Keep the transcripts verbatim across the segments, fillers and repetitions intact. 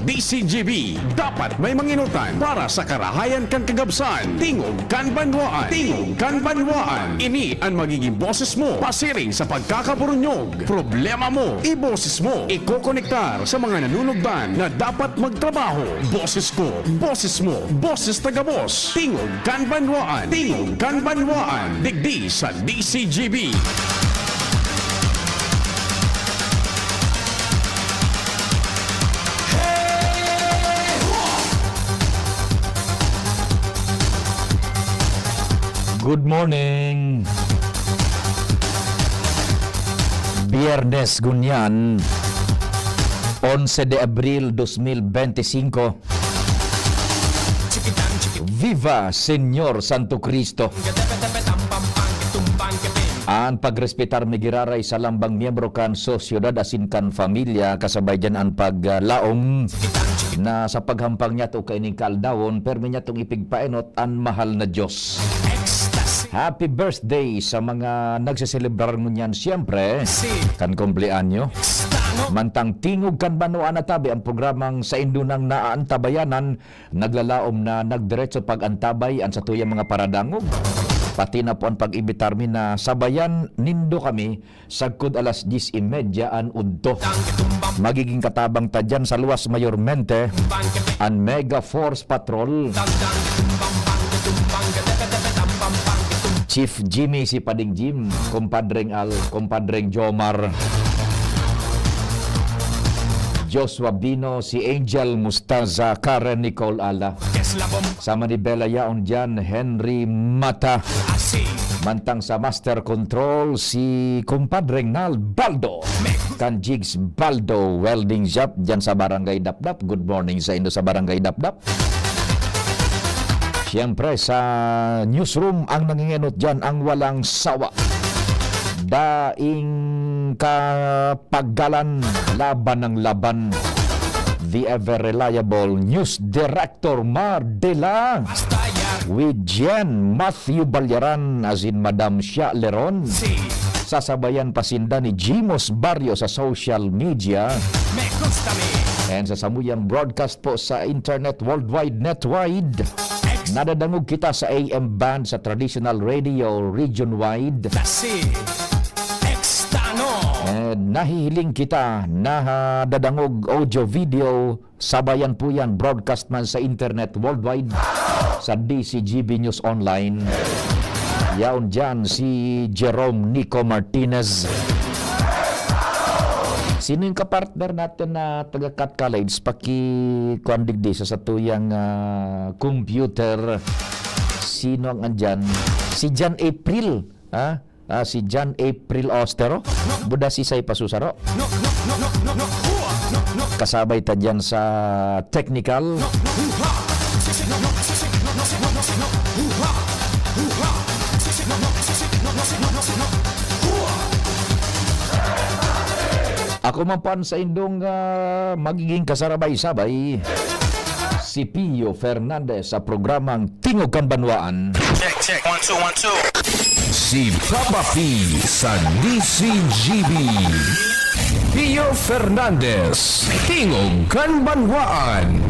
D C G B, dapat may manginutan para sa karahayan kan kagabsan. Tingog kan banwaan. Tingog kan banwaan. Ini an magiging boses mo pasiring sa pagkakaburunyog. Problema mo, iboses mo. Ikokonektar sa mga nanunugdan na dapat magtrabaho. Boses ko, boses mo, boses taga-Boss. Tingog kan banwaan. Tingog kan banwaan. Digdi sa D C G B. Good morning. Biyernes ngunyan, onse de Abril dos mil benti singko. Viva Señor Santo Cristo! An pagrespetar mi giraray sa lambang miyembro kan sosyedad asin kan familia, kasabay diyan an paglaom na sa paghampang niyato kaining kaaldawon, permi niyatong ipigpaenot an mahal na Diyos. Happy birthday sa mga nagseselebrar ngunyan, siyempre, kan kumpleanyo. Mantang tingog kan banwaan na tabi ang programang saindo nang naantabayanan, naglalaom na nagdiretso pag-antabay an satuyang mga paradangog. Pati na po an pag-imbitar mi na sabayan nindo kami sagkod alas dyes y media an udto. Magiging katabang ta diyan sa luwas mayormente an Mega Force Patrol. Chief Jimmy si Pading Jim, Kumpadreng Al, Kumpadreng Jomar, Joshua Bino, si Angel Mustaza, Karen Nicole Ala. Sa Manibela yaon diyan, Henry Mata. Mantang sa Master Control, si Kumpadreng Nal Baldo. Kan Jigs Baldo Welding Shop, diyan sa Barangay Dapdap. Good morning sa inyo sa Barangay Dapdap. Siyempre, sa newsroom, ang nangingenot diyan, ang walang sawa. Daing kapagalan, laban ng laban. The ever reliable news director, Mar de la with Jen, Matthew Balyaran, as in Madam Sha Leron. Sasabayan pa sinda ni Jimos Barrio sa social media. And sa samuyang broadcast po sa internet, worldwide, netwide, nadadangog kita sa A M band, sa traditional radio, region-wide. And nahihiling kita, nadadangog audio, video, sabayan po yan, broadcast man sa internet worldwide, sa D C G B News Online. Yaon dyan si Jerome Nico Martinez. Sino yung kapartner natin na taga Cat College? Paki-, kuwan digdi sa satuyang, ah, computer. Sino ang andyan? Si Jan April, ha? Ah, si Jan April Ostero. Buda si Say Pasusaro. Kasabay ta dyan sa technical. Ako man po an saindong, ah, magiging kasarabay-sabay, si Pio Fernandez sa programang Tingog kan Banwaan. Check, check. One, two, one, two. Si Papa P sa D C G B. Pio Fernandez, Tingog kan Banwaan.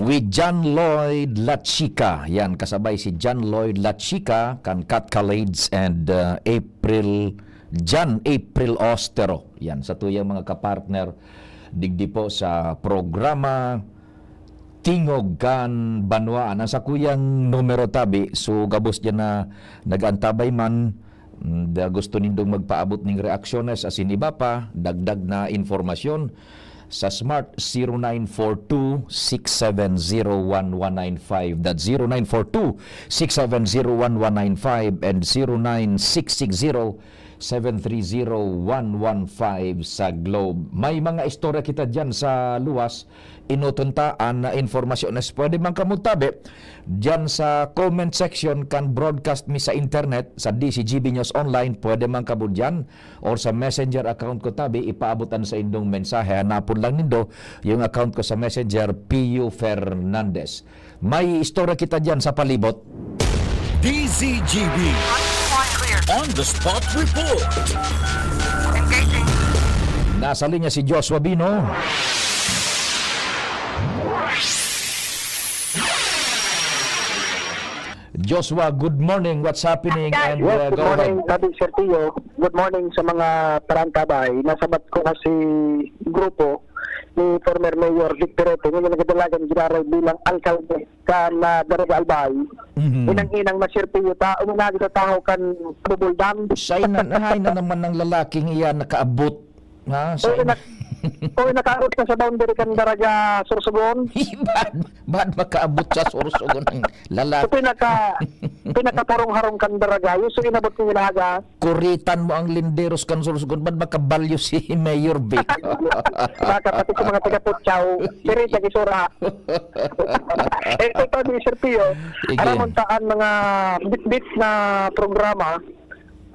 With John Lloyd La Chica. Yan, kasabay si John Lloyd La Chica, kan Cat College and, uh, April, John April Ostero. Yan, satuyang mga kapartner digdi po sa programa Tingog kan Banwaan. Ang sakuyang numero tabi, so gabos dyan na nag-antabay man, mm, da gusto nindong magpaabot ning reaksyones asin iba pa, dagdag na impormasyon, sa Smart, zero nine four two, six seven zero, one one nine five. That's zero nine four two, six seven zero, one one nine five and zero nine six six zero, seven three zero, one one five sa Globe. May mga istorya kita dyan sa luwas, enoton ta an impormasyones. Pwede man kamo tabi dyan sa comment section kan broadcast mi sa internet, sa D C G B News Online, pwede man kamo dyan, or sa Messenger account ko tabi, ipaabot an saindong mensahe. Hanapon lang nindo yung account ko sa Messenger, Pio Fernandez. May istorya kita dyan sa palibot. D Z G B. On the spot report. Nasa linya si Joshua Bino. Joshua, good morning. What's happening? And, Yes, uh, good go ahead. morning, Daddy Sergio. Good morning sa mga tarantabay. Nasabat ko na si grupo ni former Mayor Vic Perete, ngayon nagdadalagan giraray bilang alkalde kan, ah, Daraga Albay. Mhm. Inang-inang na Sergio ta, uminagi sa tahaw kan Bubuldang. Siya na, nahay na naman ng lalaking iyan nakaabot. Ha? Siya Uy, na nak-, uy, nakaabot na sa boundary kan Daraga Sorsogon. Bad, bad makaabot sa Sorsogon ang So, lalaki. pinaka, pinakaparong-harong kan Daraga. Yung so, inabot ng Ilaga. Kuritan mo ang linderos kan Sorsogon. Bad makabalyo si Mayor Vic. Baka pati sa mga taga Puchaw, diri sa Gisura. Eh, ito pa, Mister Pio, Sige. aram mo ta an mga bitbit na programa,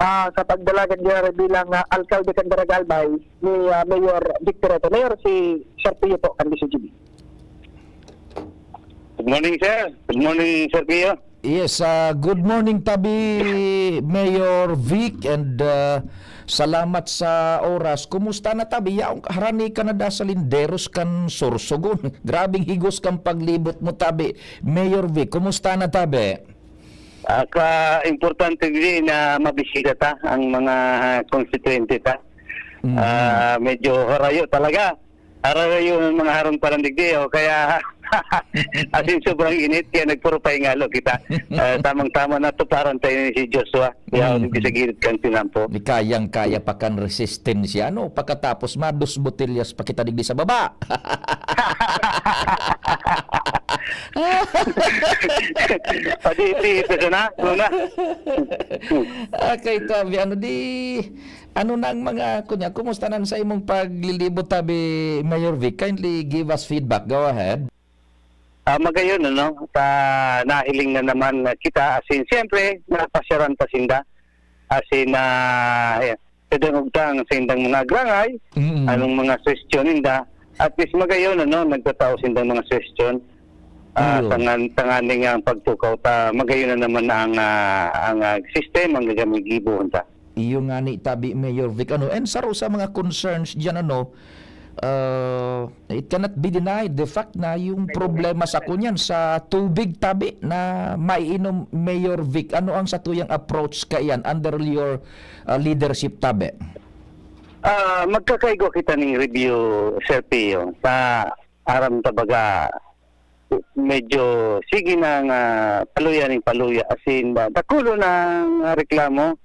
ah, sa pagdalagan diyan bilang, ah, alkalde kan Daraga Albay ni, ah, Mayor Victor Otto. Mayor, si Sir Pio po, ang D C G B. Good morning, sir. Good morning, Sir Pio. Yes, ah, good morning, tabi, Mayor Vic, and, ah, salamat sa oras. Kumusta na, tabi? Yaong harani ka na da sa linderos kan Sorsogon. Grabing higos kan paglibot mo, tabi. Mayor Vic, kumusta na, tabi? Ah, ka-, importante din na mabisita ta ang mga konstituyente ta. Mhm. Ah, medyo harayo talaga. Harayo ang mga harong palandigdi, oh, kaya as in, sobrang init, kaya nagpuro pahingalo kita. Ah, tamang-tama na tuparan tayo ni si Joshua. Kaya Mm. digdi sa gilid kan tinampo. Di kayang-kaya pa kan resistensya, ano? Pagkatapos, madus botellas pa kita digdi sa baba. Pati ito, ito na, una. Okay, tabi, ano di, ano na ang mga, kunya, kumusta na sa imong paglilibot, tabi, Mayor Vic? Kindly give us feedback. Go ahead. Ah, magayon, ano? Ta, nahiling na naman na kita. As in, siyempre, napasyaran ta sinda. As in, ah, eh, sa dangog ta ang sa indang mga agrangay, Mm. anong mga suwestyon ninda. At least magayon, ano, nagtatao sindang mga suwestyon. Ah, Iyo. tangan-, tanganing ang pagtukaw ta, magayon na naman na ang, ah, ang, ah, sistema, ang gagamigibohon ta. Iyo nga ni tabi, Mayor Vic, ano, and saro sa mga concerns diyan, ano, uh, it cannot be denied the fact na yung problema sa kunyan, sa tubig tabi na maiinom, Mayor Vic. Ano ang satuyang approach kaiyan under your, uh, leadership tabi? Ah, magkakaigwa kita ning review, Sir Pio, sa aram ta baga medyo sige na nga paluya ning paluya, as in, ba, dakulo na nga reklamo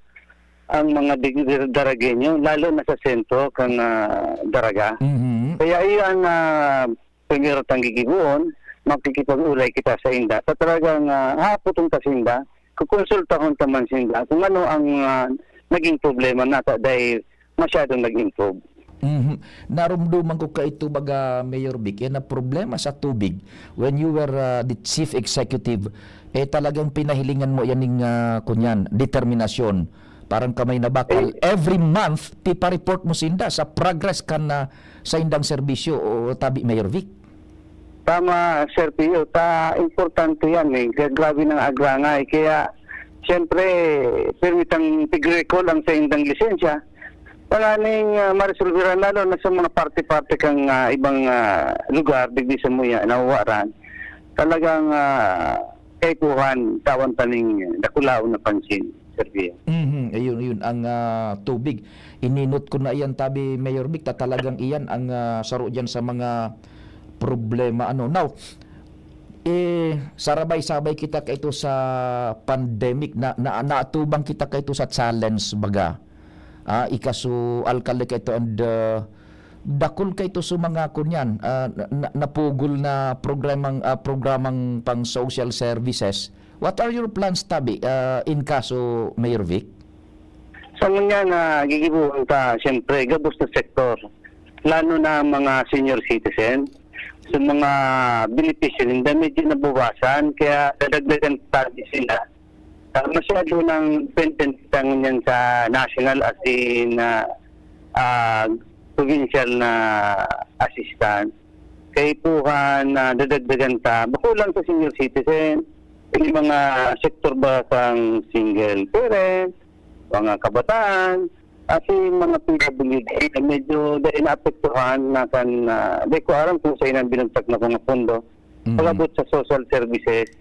ang mga dig-, Daragueño, lalo na sa sentro kan, ah, Daraga. Mhm. Kaya iyan, ah, primero tang gigiboon, makikipag-ulay kita sa inda. Sa talagang, ah, hahapoton ta sinda, kukonsultahon ta man sinda kung ano ang, ah, naging problema nata dahil masyadong nag-improve. Mhm. Narumduman ko kaito baga, Mayor Vic, yan na problema sa tubig. When you were, ah, the chief executive, eh, talagang pinahilingan mo yan ning, ah, kunyan, determinasyon. Parang kamay na bakal. Eh, Every month, pipa-report mo sinda sa progress kan, ah, sa indang serbisyo o tabi, Mayor Vic. Tama, Sir Pio. Ta, importante yan eh. Ga-, grabe ng agrangay. Kaya, siyempre, permitang tig-recall ang sa indang lisensya. Tanganing, ah, maresolveran lalo na sa mga parte-parte kang, ah, ibang, ah, lugar, digdi sa muya, nawawaran. Talagang, ah, kaipuhan, tawan taning dakulaon na pansin, Sir Pio. Mhm, ayun, ayun. Ang, ah, tubig, ininot ko na iyan, tabi, Mayor Vic, ta talagang iyan ang, ah, saro diyan sa mga problema, ano. Now, eh, sarabay-sabay kita kaito sa pandemic na, na, naatubang kita kaito sa challenge, baga. Ah, ika su alkalde kaito and, ah, dakul kaito su mga kunyan, ah, na, na, napugol na programang, ah, programang pang social services. What are your plans, tabi, ah, in kaso, Mayor Vic? Sa ngunyan na gigibohon ta, siyempre, gabos na sektor, lalo na ang mga senior citizen. Sa mga benepisyo ninda, medyo nabawasan, kaya dadagdagan pa din sila. Ah, masyado nang dependent kita ngunyan sa national as in, ah, ah, provincial na assistance. Kaipuhan na dadagdagan ta, bako lang sa senior citizen, yung mga sektor ba sang single parent, mga kabataan, at yung mga P W D na medyo dahil naapektuhan na kan, ah, di ko aram kung sa inang binagsak na mga pondo, Mm. pag-abot sa social services,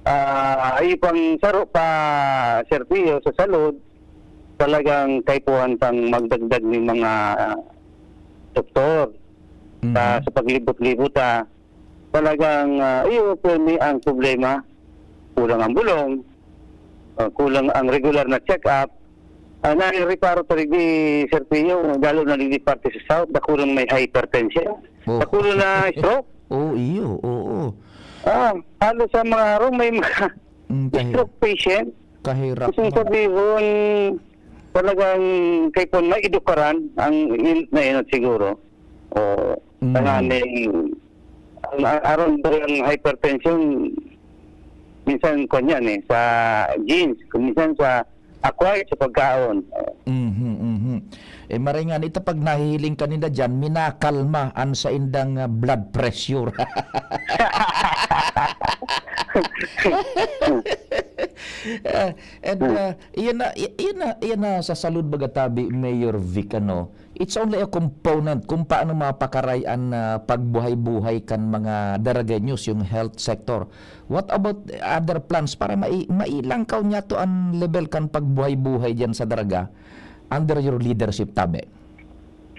Ah, ay pang saro pa, Sir Pio, sa salud, talagang kaipuhan tang magdagdag nin mga doktor. Sa, Mhm. sa paglibot-libot, ah, talagang, ah, iyo, pirmi ang problema. Kulang ang bulong, ah, kulang ang regular na check-up. Ah, narereparo ta digdi, Sir Pio, lalo na digdi parte sa South, dakulang may hypertension, Oh. dakulang na stroke. Oh, iyo, oo. Ah, halos sa mga harong may mga Mm, kahi-, stroke patient. Kahirap Gusto mo naman. Sabihon, talagang kaipuhan may edukaran ang in-, na inot siguro. O, Mm. Tanganing, ang, ang aron ba yung hypertension, minsan kwan yan eh, sa genes, kung minsan sa acquired sa pagkaon. Mhm, mhm. Eh, maray nga nito, pag nahihiling ka nila dyan, minakalma an saindang, ah, blood pressure. Ah, and, Hmm. ah, iyan na, i-, iyan na, iyan na sa salud baga tabi, Mayor Vic, ano, it's only a component kung paano mapakaray an, ah, pagbuhay-buhay kan mga Daragenyos, yung health sector. What about the other plans para mai-, mailangkaw niya to an level kan pagbuhay-buhay diyan sa Daraga under your leadership, tabi?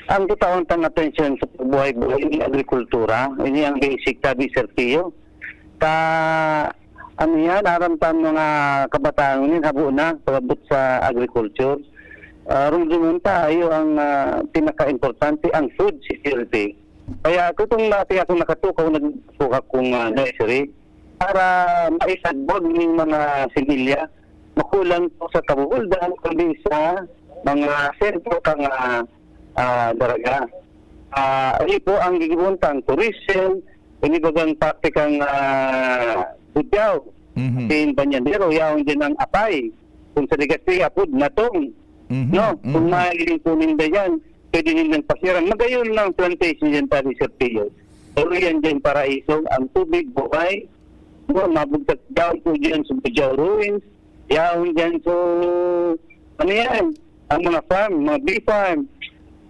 Ang kitaon tang atensyon sa pagbuhay-buhay, ini agrikultura, ini ang basic, tabi, Sir Pio. Ta, ano yan, aram ta ang mga kabataan ngayon, habo na, pag-abot sa agriculture. Ah, rumduman ta, iyo ang, ah, pinaka-importante, ang food security. Kaya kung dati akong nakatukaw, nagtukaw akong, ah, nursery para maisagbog ning mga similya, makulang po sa Kabubuldan, kundi sa mga sentro kang, ah, ah, Daraga. Ah, ari po ang gigibohon tang tourism, inibagang parte kang, ah, Bugyaw, Mhm. asin Banyandero, yaon din ang Apay. Kung sa Legazpi, apod Natong, Mhm, no? Kung mhm. mahiling po ninda yan, pwede nindang pasiran. Magayon ng plantation yan, pare, Sir Pio. Pero yan dyan, paraiso, ang tubig, buhay. No, mabugtak daw po dyan sa Bugyaw Ruins. Yaon dyan, so, ano yan? Ang mga farm, mga bee farm.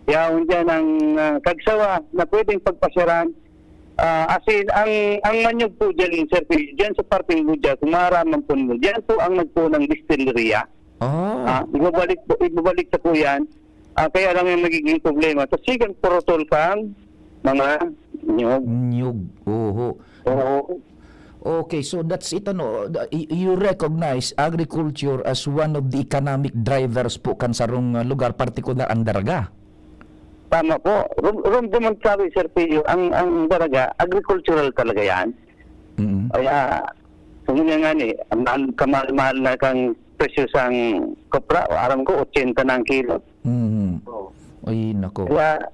Yaon dyan ang, ah, kagsawa na pwedeng pagpasiran. Ah, asin, ang, ang manyog po dyan, Sir Pio, dyan sa parteng Bugyaw, kung maaraman po ninyo, dyan po ang nagpunang distilleria. Ah. Ah, ibabalik po, ibabalik ta po yan. Ah, kaya lang yung nagiging problema, sa sigang purutol kang mga niyog. Niyog, oho. Oo. Okay, so that's it, ano, the, y-, you recognize agriculture as one of the economic drivers po kan sarong, ah, lugar, partikular ang Daraga. Tama po. Rum-, rumduman sabi, Sir Pio, ang, ang Daraga, agricultural talaga yan. Mm. Kaya, kung yun nga ni, ang mahal, kamahal-mahal na kang presyo sang kopra, o aram ko, ochenta na ang kilo. Mm. Oo. Ay, nako. Kaya,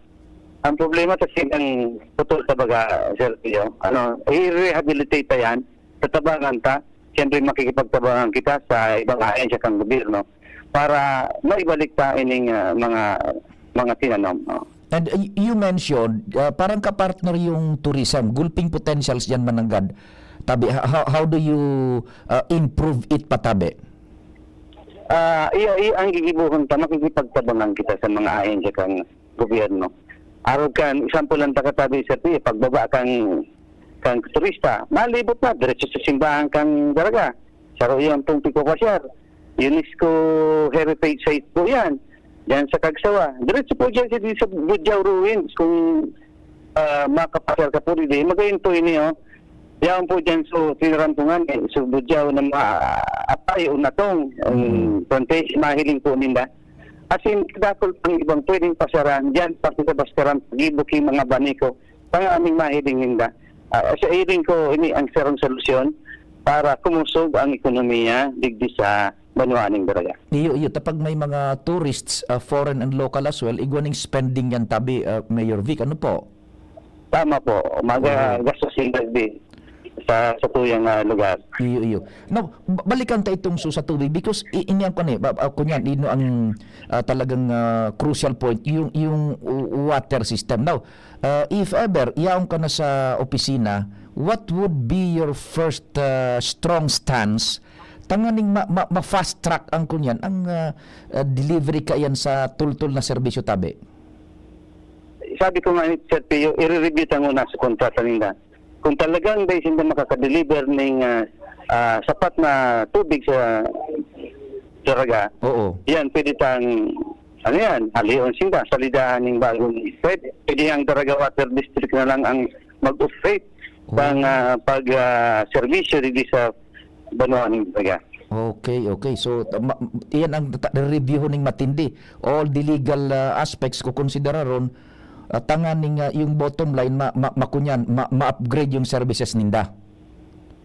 ang problema sa sigang putol, tabaga, Sir Pio, ano, i-rehabilitate ta yan, tatabangan ta, siyempre makikipagtabangan kita sa ibang ahensya kang gobyerno para maibalik ta ining, ah, mga, mga tinanom, oh. And, uh, you mentioned, ah, parang kapartner yung tourism, gulping potentials diyan mananggad. Tabi, ho-, how, how do you, ah, improve it pa, tabi? Ah, iyo, iyo ang gigibohon ta, makikipagtabangan kita sa mga ahensya kang gobyerno. Arog kan, example lang ta katabi, Sir Pio, pagbaba kang, kang turista, malibot na, diretso sa simbahan kang Daraga. Saro yan pong pagpapasyar. UNESCO Heritage Site po yan. Diyan sa Kagsawa. Diretso po dyan sa, sa Bugyaw Ruins. Kung, ah, makapasyar ka po, di, magayon po ini, oh. Yan po dyan, so, tinarampungan, eh. So, Bugyaw na ma-, Apay o Natong, ang Mm. plantation, mahiling po ninda. As in, dakul pang ibang pwedeng pasyaran dyan, pati sa Baskaran, Gibuki, mga Baniko, tanganing mahiling ninda. Ah, sa hiling ko, ini ang sarong solusyon para kumusog ang ekonomiya digdi sa banwa ning Daraga. Iyo, iyo. Tapag may mga tourists, ah, foreign and local as well, igwa ning spending yan tabi, ah, Mayor Vic. Ano po? Tama po. Maga-, Mhm. gastos yung dagdi sa, sa tuyang, ah, lugar. Iyo, iyo. Now, ba-, balikan ta itong so sa tubig because i-, ini ang kani, ba-, ah, kunyan, ino ang, ah, talagang, ah, crucial point, yung, yung w-, water system. Now, ah, if ever, yaon ka na sa opisina, what would be your first, ah, strong stance tanganing ma-, ma-, ma-fast track ang kunyan, ang, ah, ah, delivery kaiyan sa tultol na serbisyo tabi? Sabi ko nga, Sir Pio, i-review ta nguna sa kontrata ninda. Kung talagang dai sinda makaka-deliver ning, ah, ah, sapat na tubig sa Daraga, Oo. yan, pwede tang, ano yan, halion sinda, salidahan ng bagong, pwede, pwede ang Daraga Water District na lang ang mag-operate Oo. pang, ah, pag, ah, serbisyo digdi sa banwa ng Daraga. Okay, okay. So, ta-, ma-, iyan ang ta-, reviewhon ning matindi. All the legal, ah, aspects kukonsideraron, ah, tanganing, ah, yung bottom line, ma-, ma-, makunyan, ma-, ma-upgrade yung services ninda.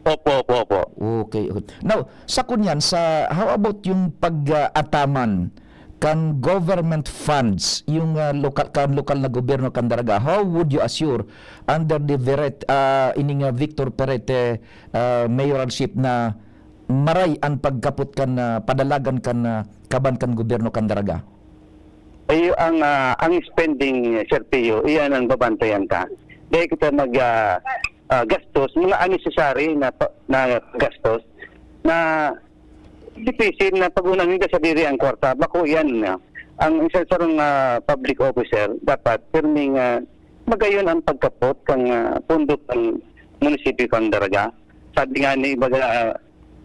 Opo, opo, opo. Okay, okay. Now, sa kunyan, sa, how about yung pag-, ah, ataman kan government funds, yung, ah, lokal, kan lokal na gobyerno kan Daraga? How would you assure under the Veret-, ah, ining, ah, Victor Perete, ah, mayoralship na maray an pagkapot kan, ah, padalagan kan, ah, kaban kan gobyerno kan Daraga? Iyo ang, ah, ang spending, Sir Pio, iyan ang babantayan ka. Dahil kita mag, ah, ah, gastos, mga unnecessary na pa-, na gastos na dipisil na pag-unahan ninda sadiri ang kwarta. Bako yan, ah, ang isa sarong, ah, public officer, dapat pirming, ah, magayon ang pagkapot kan, ah, pondo kan munisipyo kan Daraga. Sabi nga ni ibaga, ah,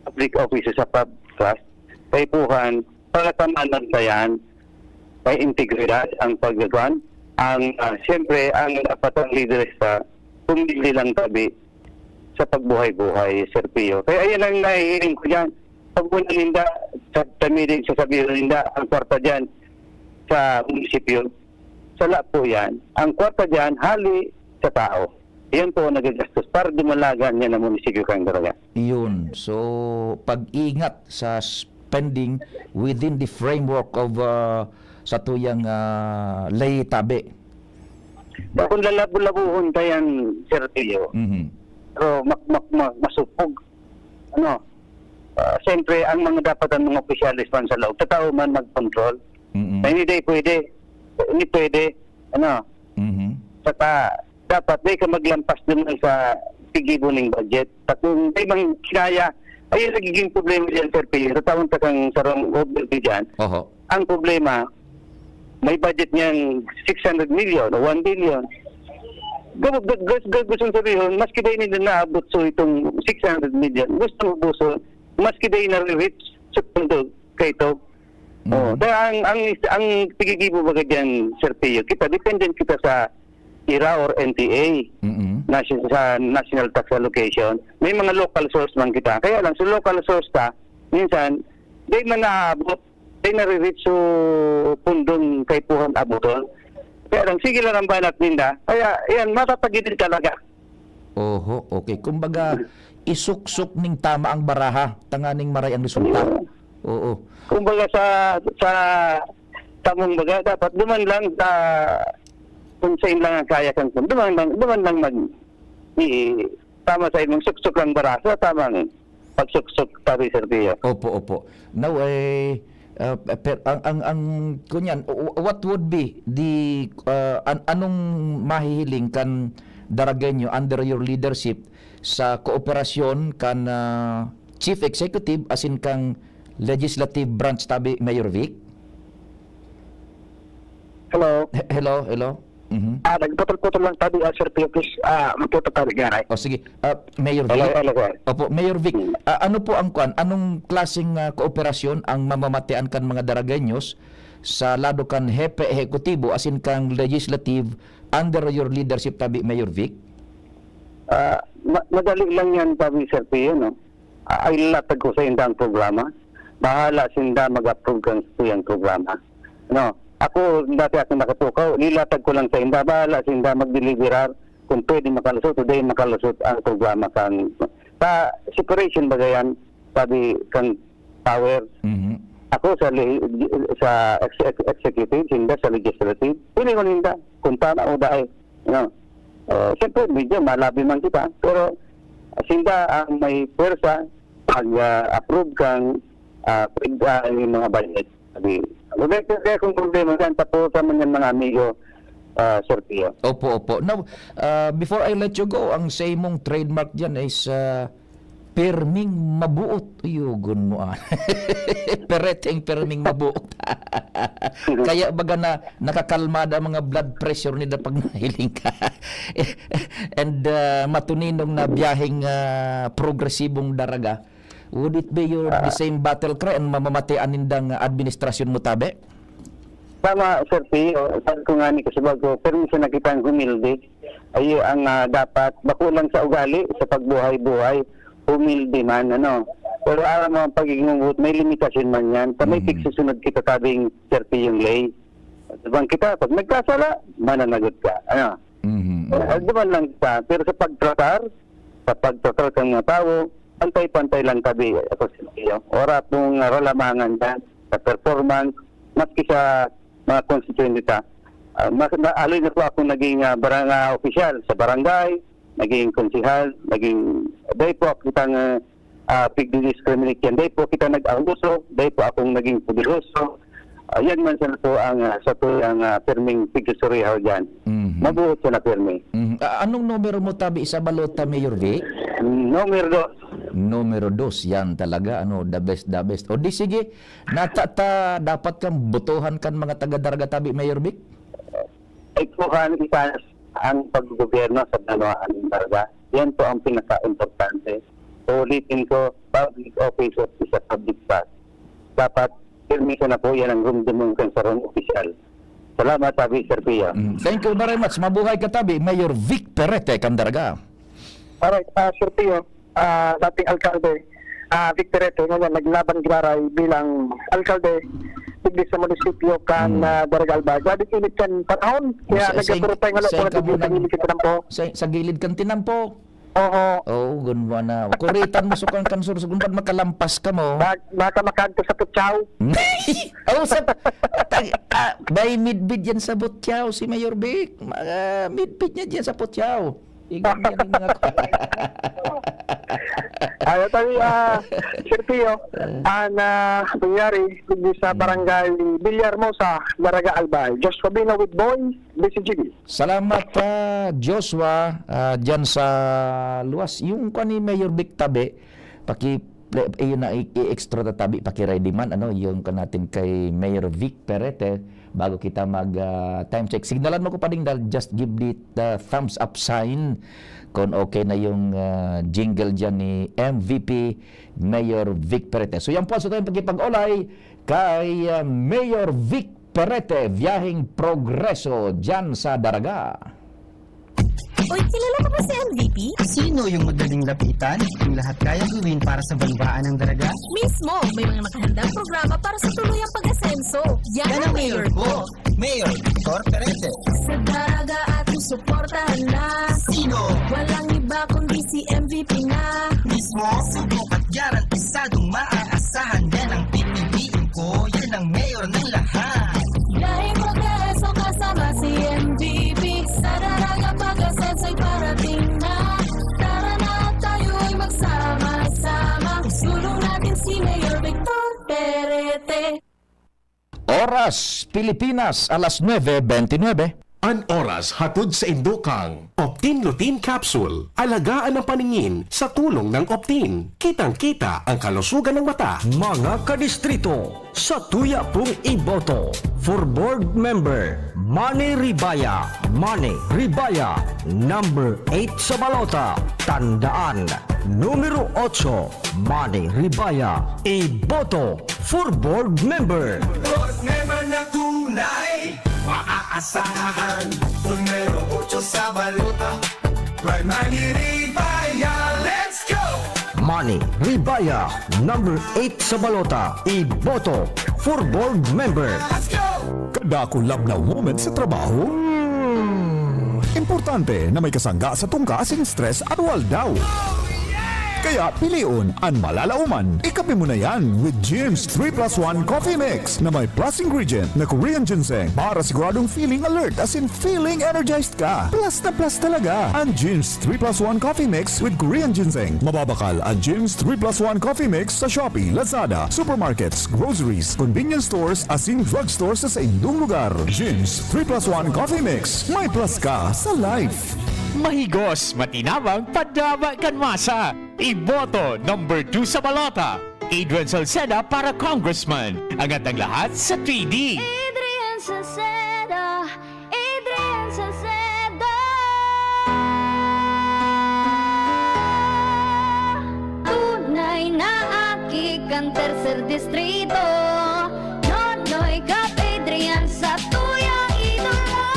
public officer sa pub-, trust, kaipuhan, pagkatamanan pa yan, may integridad ang pagkakwan. Ang, ah, siyempre, ang dapat ang lideres sa kung digdi lang tabi sa pagbuhay-buhay, Sir Pio. Kaya ayan ang nahihiling ko dyan. Pag una ninda, sa, sa meeting, sasabihin ninda, ang kwarta dyan sa munisipyo. Sala po yan. Ang kwarta dyan, hali sa tao. Yan po ang nagagastos para dumalagan niya ng munisipyo kang Daraga. Iyon. So, pag-ingat sa spending within the framework of, ah, sa tuyang, ah, lay tabi. Kung lalabo-labuhon ta yan, Sir Teo, Mhm. pero mak-, mak-, mak-, masupog. Ano? Ah, siyempre, ang mga dapat ang mga opisyales man sa loob, totoo man mag-control. Mm-mm. Na hindi pwede. Hindi pwede. Ano? Mhm. Saka, dapat di ka maglampas naman sa tigibo ning budget. Sa kung di man kinaya, ayun nagiging problema diyan, Sir Pio. Sa taon ta kang sarong overview diyan, Oho. ang problema, may budget niyang six hundred million o one billion. Gu-, gu-, gu-, gu-, gustong sabihin, maski di nila naabot so itong six hundred million, gusto mo buso, maski di nare-reach sa pondo kay ito. Mm. Oh, kaya ang, ang, ang tigigibo baga diyan, Sir Pio, kita, dependent kita sa ira or N T A, Mm-mm. nasi-, sa National Tax Allocation. May mga local source man kita. Kaya lang, sa local source ta, minsan, di man naabot, di nare-reach so pundong kaipuhan abuton. Kaya lang, sige lang ang banat ninda. Kaya, yan, matatagilid talaga. Oho, okay. Kumbaga, isuksok ning tama ang baraha, tanganing maray ang resulta. Oo. Oo. Kumbaga sa, sa tamong baga, dapat duman lang sa, kung sain lang ang kaya kang, duman lang, duman lang mag, i-, tama sa imong suksok ang baraha, sa tamang pagsuksok, sabi, Sir Pio. Opo, opo. Now, eh, ah, per-, ang, ang, ang, kunyan, w-, what would be the, ah, an-, anong mahihiling kan Daragueño under your leadership sa kooperasyon kan, ah, Chief Executive asin kan Legislative Branch tabi, Mayor Vic? Hello. He-, hello, hello. Mhm. Ah, nagputol-putol lang tabi, ah, Sir Pio, please, ah, magputol tabi, garay. O, sige. Ah, Mayor Hello, Vic. hello, sir. Opo, Mayor Vic. Hmm. Ah, ano po ang kwan? Anong klaseng, ah, kooperasyon ang mamamatean kan mga Daragueños sa lado kan hepe ehekutibo asin kan legislative under your leadership tabi, Mayor Vic? Ah, ma-, madali lang yan, sabi, Sir Pio, no? Ah, ilatag ko sa inda ang programa. Bahala sinda mag-approve kan sa iyang programa. No? Ako, dati ako nakatukaw, ilatag ko lang sa inda. Bahala sinda magdeliberar kung pwede makalusot o di makalusot ang programa kan, sa separation ba yan, sabi kan power. Mhm. Ako sa lehi-, sa ex-, ex-, executive, sinda sa legislative. Pwede ko ninda kung tama o dai. No? Eh, siyempre, medyo malabi man kita, pero sinda ang may pwersa pag, ah, approve kang, ah, pag, ah, yung mga budget. Sabi, wala, wala akong problema dyan. Tapusan man yan, mga amigo, ah, Sir Pio. Opo, opo. Now, ah, before I let you go, ang sa imong trademark dyan is, ah, Pirming mabuot, uyogon mo, ah. Pereteng pirming mabuot. Kaya baga na nakakalmada ang mga blood pressure nila pag nahiling ka. And, ah, matuninong na biyaheng, ah, progresibong daraga. Would it be your, the Ah. same battle cry an mamamatean nindang administrasyon mo, tabi? Tama, Sir Pio. Sabi ko nga ni Kasubag ko, pero minsan nakita ang humilde. Ay, ang, ah, dapat, bako lang sa ugali, sa pagbuhay-buhay, humilde man, ano. Pero alam mo, ang pagiging mabuot, may limitasyon man yan. Sa may Mhm. pigsusunod kita, sabing Sir Pio yung lay. Sabang kita, pag nagkasala, mananagot ka. Ano? Mhm, Eh, mhm. Aldaman lang kita. Pero sa pagtratar, sa pagtratar ng mga tao, pantay-pantay lang tabi. Ako sa iyo. Wala pong ralamangan dyan sa performance, maski sa mga konstituyente ta. Ah, mas, na, aloy na po akong naging, ah, barang-, ah, opisyal sa barangay, naging konsehal, naging, dahil po kitang, ah, ah, pigdidiscriminate yan. Dahil po kita nag-abuso, dahil po akong naging poderoso. Ah, yan man sana po ang, ah, sa po ang, ah, pirming pigsusurihaw dyan. Mhm. Mabuot sana pirmi. Mhm. Ah, anong numero mo tabi sa balota, Mayor Vic? Numero dos. Numero dos, yan talaga, ano, the best, the best. O di sige, nata-, ta-, dapat kang botohan kan mga taga-Daraga tabi, Mayor Vic? Ay, kuhan, isa ang paggobyerno sa banwaan ng Daraga. Yan po ang pinaka-importante. Ulitin ko, public office is a public trust. Dapat, pirmi ko na po, yan ang rumdumong kan sarong opisyal. Salamat, tabi, Sir Pio. Mm, thank you very much. Mabuhay ka, tabi. Mayor Vic Perete, kan Daraga. Alright, ah, Sir Pio, ah, dating alkalde, ah, Vic Perete, ngayon naglaban giraray bilang alkalde, digdi sa munisipyo kan, Hmm. ah, Daraga Albay. Grabe init kan panahon, kaya Sa, sa, nagkakurupay nga sa, lang, sa, sa gilid kan tinampo. Sa, sa gilid kan tinampo? Oho. Oh, gunwa na. Kuritan mo sukang kan sur-, gunwa makalampas ka mo. Bag-, baka makadto sa putyaw. Oh, sa, tag-, ah, may midbid yan sa putyaw, si Mayor Vic. Mga midbid niya dyan sa putyaw. Igan niya rin mga Ayaw tayo, ah, Sir Pio, ang, ah, nangyari, digdi sa Barangay Villahermosa, Daraga Albay. Joshua Bino with Boy, B C G B. Salamat, ah, Joshua, ah, dyan sa luwas. Yung kwan ni Mayor Vic tabi, paki-, play, ayun na, i-, i-extra ta tabi, paki-ready man, ano, yung kan natin kay Mayor Vic Perete, bago kita mag, ah, time check. Signalan mo ko pa ding dal, just give the, the thumbs up sign kung okay na yung, ah, jingle dyan ni M V P Mayor Vic Perete. So, yan po, so tayong pagkipag-olay kay, ah, Mayor Vic Perete, Biyaheng Progreso, dyan sa Daraga. Uy, kilala ko ba si M V P? Sino yung madaling lapitan? Yung lahat kayang gawin para sa banwaan ng Daraga? Mismo, may mga nakahandang programa para sa tuluyang pag-asenso. Yan ang mayor ko. Mayor Victor Perete. Sa Daraga at susuportahan na. Sino? Walang iba kundi si M V P na. Mismo, subok at garantisadong maaasahan. Yan ang pipiliin ko. Yan ang mayor ng lahat. Biyaheng Progreso kasama si M V P. Sa Daraga pag-asenso'y parating na. Tara na at tayo'y magsama-sama. Isulong natin si Mayor Victor Perete. Oras, Pilipinas, alas nuebe bentinuebe. An oras hatod saindo kan Optin Lutein Capsule. Alagaan ang paningin sa tulong ng Optin. Kitang-kita ang kalusugan ng mata. Mga kadistrito, sa tuya pong iboto, for board member, Manny Ribaya. Manny Ribaya, number eight sa balota. Tandaan, numero otso, Manny Ribaya. Iboto for board member. Board member na tunay, maaasahan. Numero otso sa balota, Manny Ribaya. Let's go! Manny Ribaya, number eight sa balota. Iboto for board member. Let's go! Kada kulab na moment sa trabaho, hmm, importante na may kasangga sa tungka asin stress aroaldaw. Kaya pilion an malalaoman. Ikape mo na yan with Jim's three plus one Coffee Mix na may plus ingredient na Korean ginseng para siguradong feeling alert asin feeling energized ka. Plus na plus talaga an Jim's three plus one Coffee Mix with Korean ginseng. Mababakal an Jim's three plus one Coffee Mix sa Shopee, Lazada, supermarkets, groceries, convenience stores, asin drugstore sa saindong lugar. Jim's three plus one Coffee Mix. May plus ka sa life. Mahigos, matinabang, padaba kan masa. Iboto number two sa balota, Adrian Salceda para congressman. Angat ang lahat sa three D. Adrian Salceda, Adrian Salceda. Tunay na aki kan tercer distrito. Nonoy Cap Adrian sa tuyang idolo.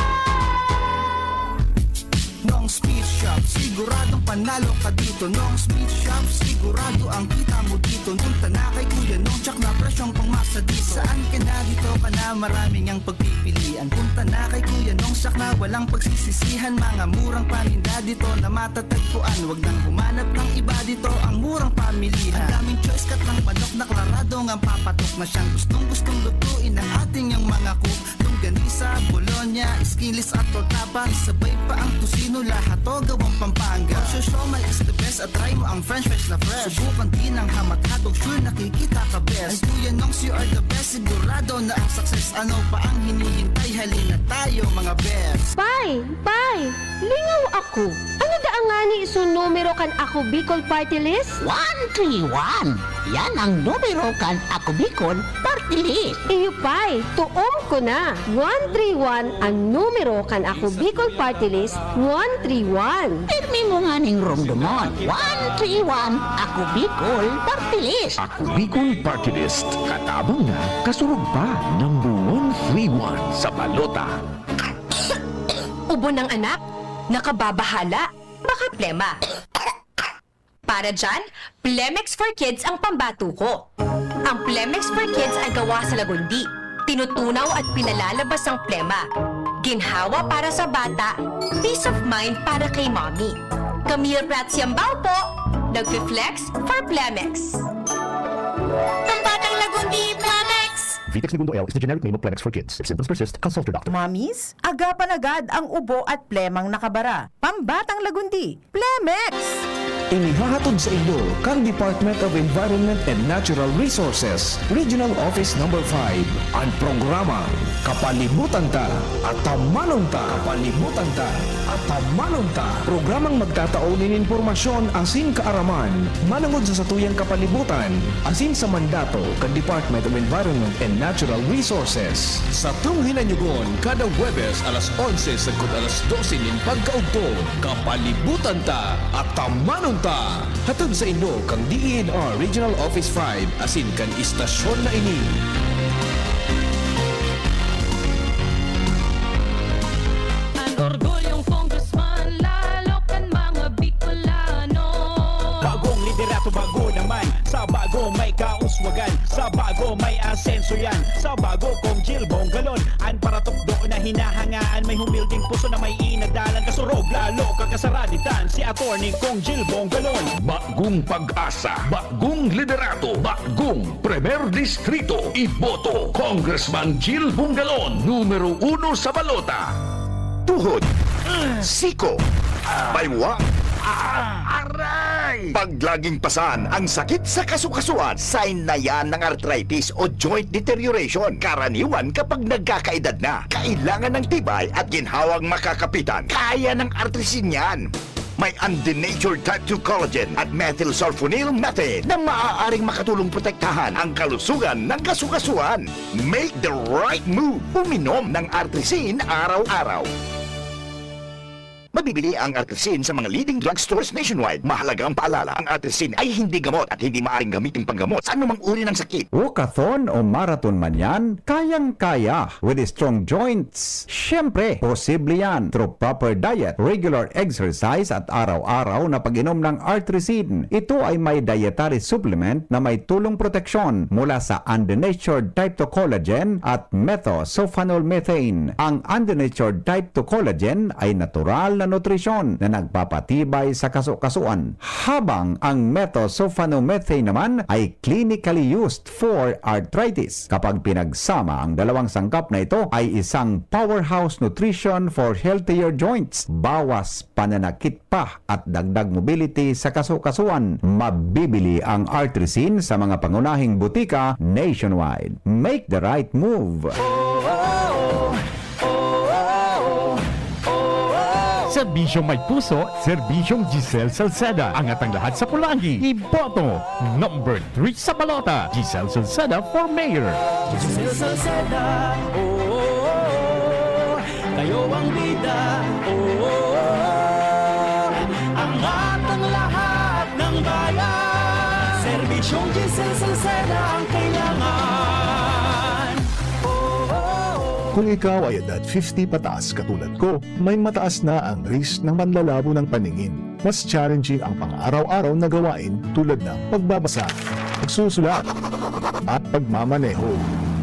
Nong Speed Shop, siguradong panalo ka dito. Nong Speed Shop, sigurado ang kita mo dito. Punta na kay Kuya Nong, tsak na presyong pangmasa dito. Saan ka na, dito ka na, maraming ang pagpipilian. Punta na kay Kuya Nong, tsak na walang pagsisisihan. Mga murang paninda dito na matatagpuan. Wag nang humanap ng iba dito, ang murang pamilihan. Ang daming choice, katlang manok na klarado ngang papatok na siyang gustong-gustong lutuin ng ating yang mga cook. Longganisa, bologna, skinless at tortapa, sabay pa ang tocino, lahat to gawang Pampanga. Show Siomai is the best at try mo ang french fries na fresh. Subukan din ang ham at hotdog, sure nakikita ka best. Ay Kuya Nongs, you are the best, sigurado na ang success. Ano pa ang hinihintay? Halina tayo mga best. Pay! Pay! Lingaw ako! Ano daa ngani isun numero kan Ako Bicol Party List? One three one! Yan ang numero kan Ako Bicol Party List. Iyo pay, tuom ko na. One three one an numero kan Ako Bicol Party List, one three one. Pirmi mo nganing romdomon. One three one, Ako Bicol Party List. Ako Bicol Party List. Katabang na, kasurog pa. Number one three one sa balota. Ubo ng anak? Nakababahala? Baka plema. Para dyan, Plemex for Kids ang pambato ko. Ang Plemex for Kids ay gawa sa lagundi. Tinutunaw at pinalalabas ang plema. Ginhawa para sa bata, peace of mind para kay mommy. Camille Prats Yambao po, nagfi-flex for Plemex. Pambatang lagundi, Plemex! Vitex Negundo L is the generic name of Plemex for Kids. If symptoms persist, consult your doctor. Mommies, agapan agad ang ubo at plemang nakabara. Pambatang lagundi, Plemex! Inihahatod saindo kan Department of Environment and Natural Resources, Regional Office Number five, an programang Kapalibutan Ta, Atamanon Ta. Kapalibutan Ta, Atamanon Ta. Programang magtatao nin impormasyon asin kaaraman manongod sa satuyang kapalibutan asin sa mandato kan Department of Environment and Natural Resources. Satong hinanyugon kada Huwebes alas onse sagkod alas dose nin pagkaudto. Kapalibutan Ta, Atamanon Ta. Hatod saindo kan D E N R Regional Office five asin kan istasyon na ini. An orgulyong congressman, lalo kan mga Bicolano. Bagong liderato, bago naman. Sa bago may kauswagan, sa bago may asenso yan. Sa bago, Cong Jil Bongalon, an paratukdo na hinahangaan. May humildeng puso na may inadalan. Kasurog, lalo kakasaraditan, si Attorney Cong Jil Bongalon. Bagong pag-asa, bagong liderato, bagong Primer Distrito. Iboto, Congressman Jil Bongalon, numero uno sa balota. Tuhod, siko, baywa, aray! Pag laging pasan ang sakit sa kasukasuan, sign na yan ng arthritis o joint deterioration. Karaniwan kapag nagkakaedad na, kailangan ng tibay at ginhawang makakapitan. Kaya ng Artrisin yan. May undenatured type two collagen at methylsulfonyl methane na maaaring makatulong protektahan ang kalusugan ng kasukasuan. Make the right move. Uminom ng Artrisin araw-araw. Mabibili ang Artrisin sa mga leading drugstores nationwide. Mahalaga ang paalala, ang Artrisin ay hindi gamot at hindi maaaring gamitin panggamot sa anumang uri ng sakit. Walkathon o marathon man yan, kayang-kaya with strong joints. Siyempre, posible yan through proper diet, regular exercise at araw-araw na pag-inom ng Artrisin. Ito ay may dietary supplement na may tulong proteksyon mula sa undenatured type two collagen at methylsulfonyl methane. Ang undenatured type two collagen ay natural na nutrisyon na nagpapatibay sa kasukasuan, habang ang methylsulfonyl methane naman ay clinically used for arthritis. Kapag pinagsama ang dalawang sangkap na ito, ay isang powerhouse nutrition for healthier joints. Bawas pananakit pa at dagdag mobility sa kasukasuan. Mabibili ang Artrisin sa mga pangunahing butika nationwide. Make the right move. Serbisyong may puso, serbisyong Giselle Salceda. Angat ang lahat sa pulanggi. Iboto, number three sa balota, Giselle Salceda for mayor. Giselle Salceda, oh, kayo ang bida, oh, angat ang lahat ng bayan. Serbisyong Giselle Salceda ang kailangan. Oh, oh, oh. Kung ikaw ay edad fifty pataas katulad ko, may mataas na ang risk ng panlalabo ng paningin. Mas challenging ang pang-araw-araw na gawain tulad ng pagbabasa, pagsusulat, at pagmamaneho.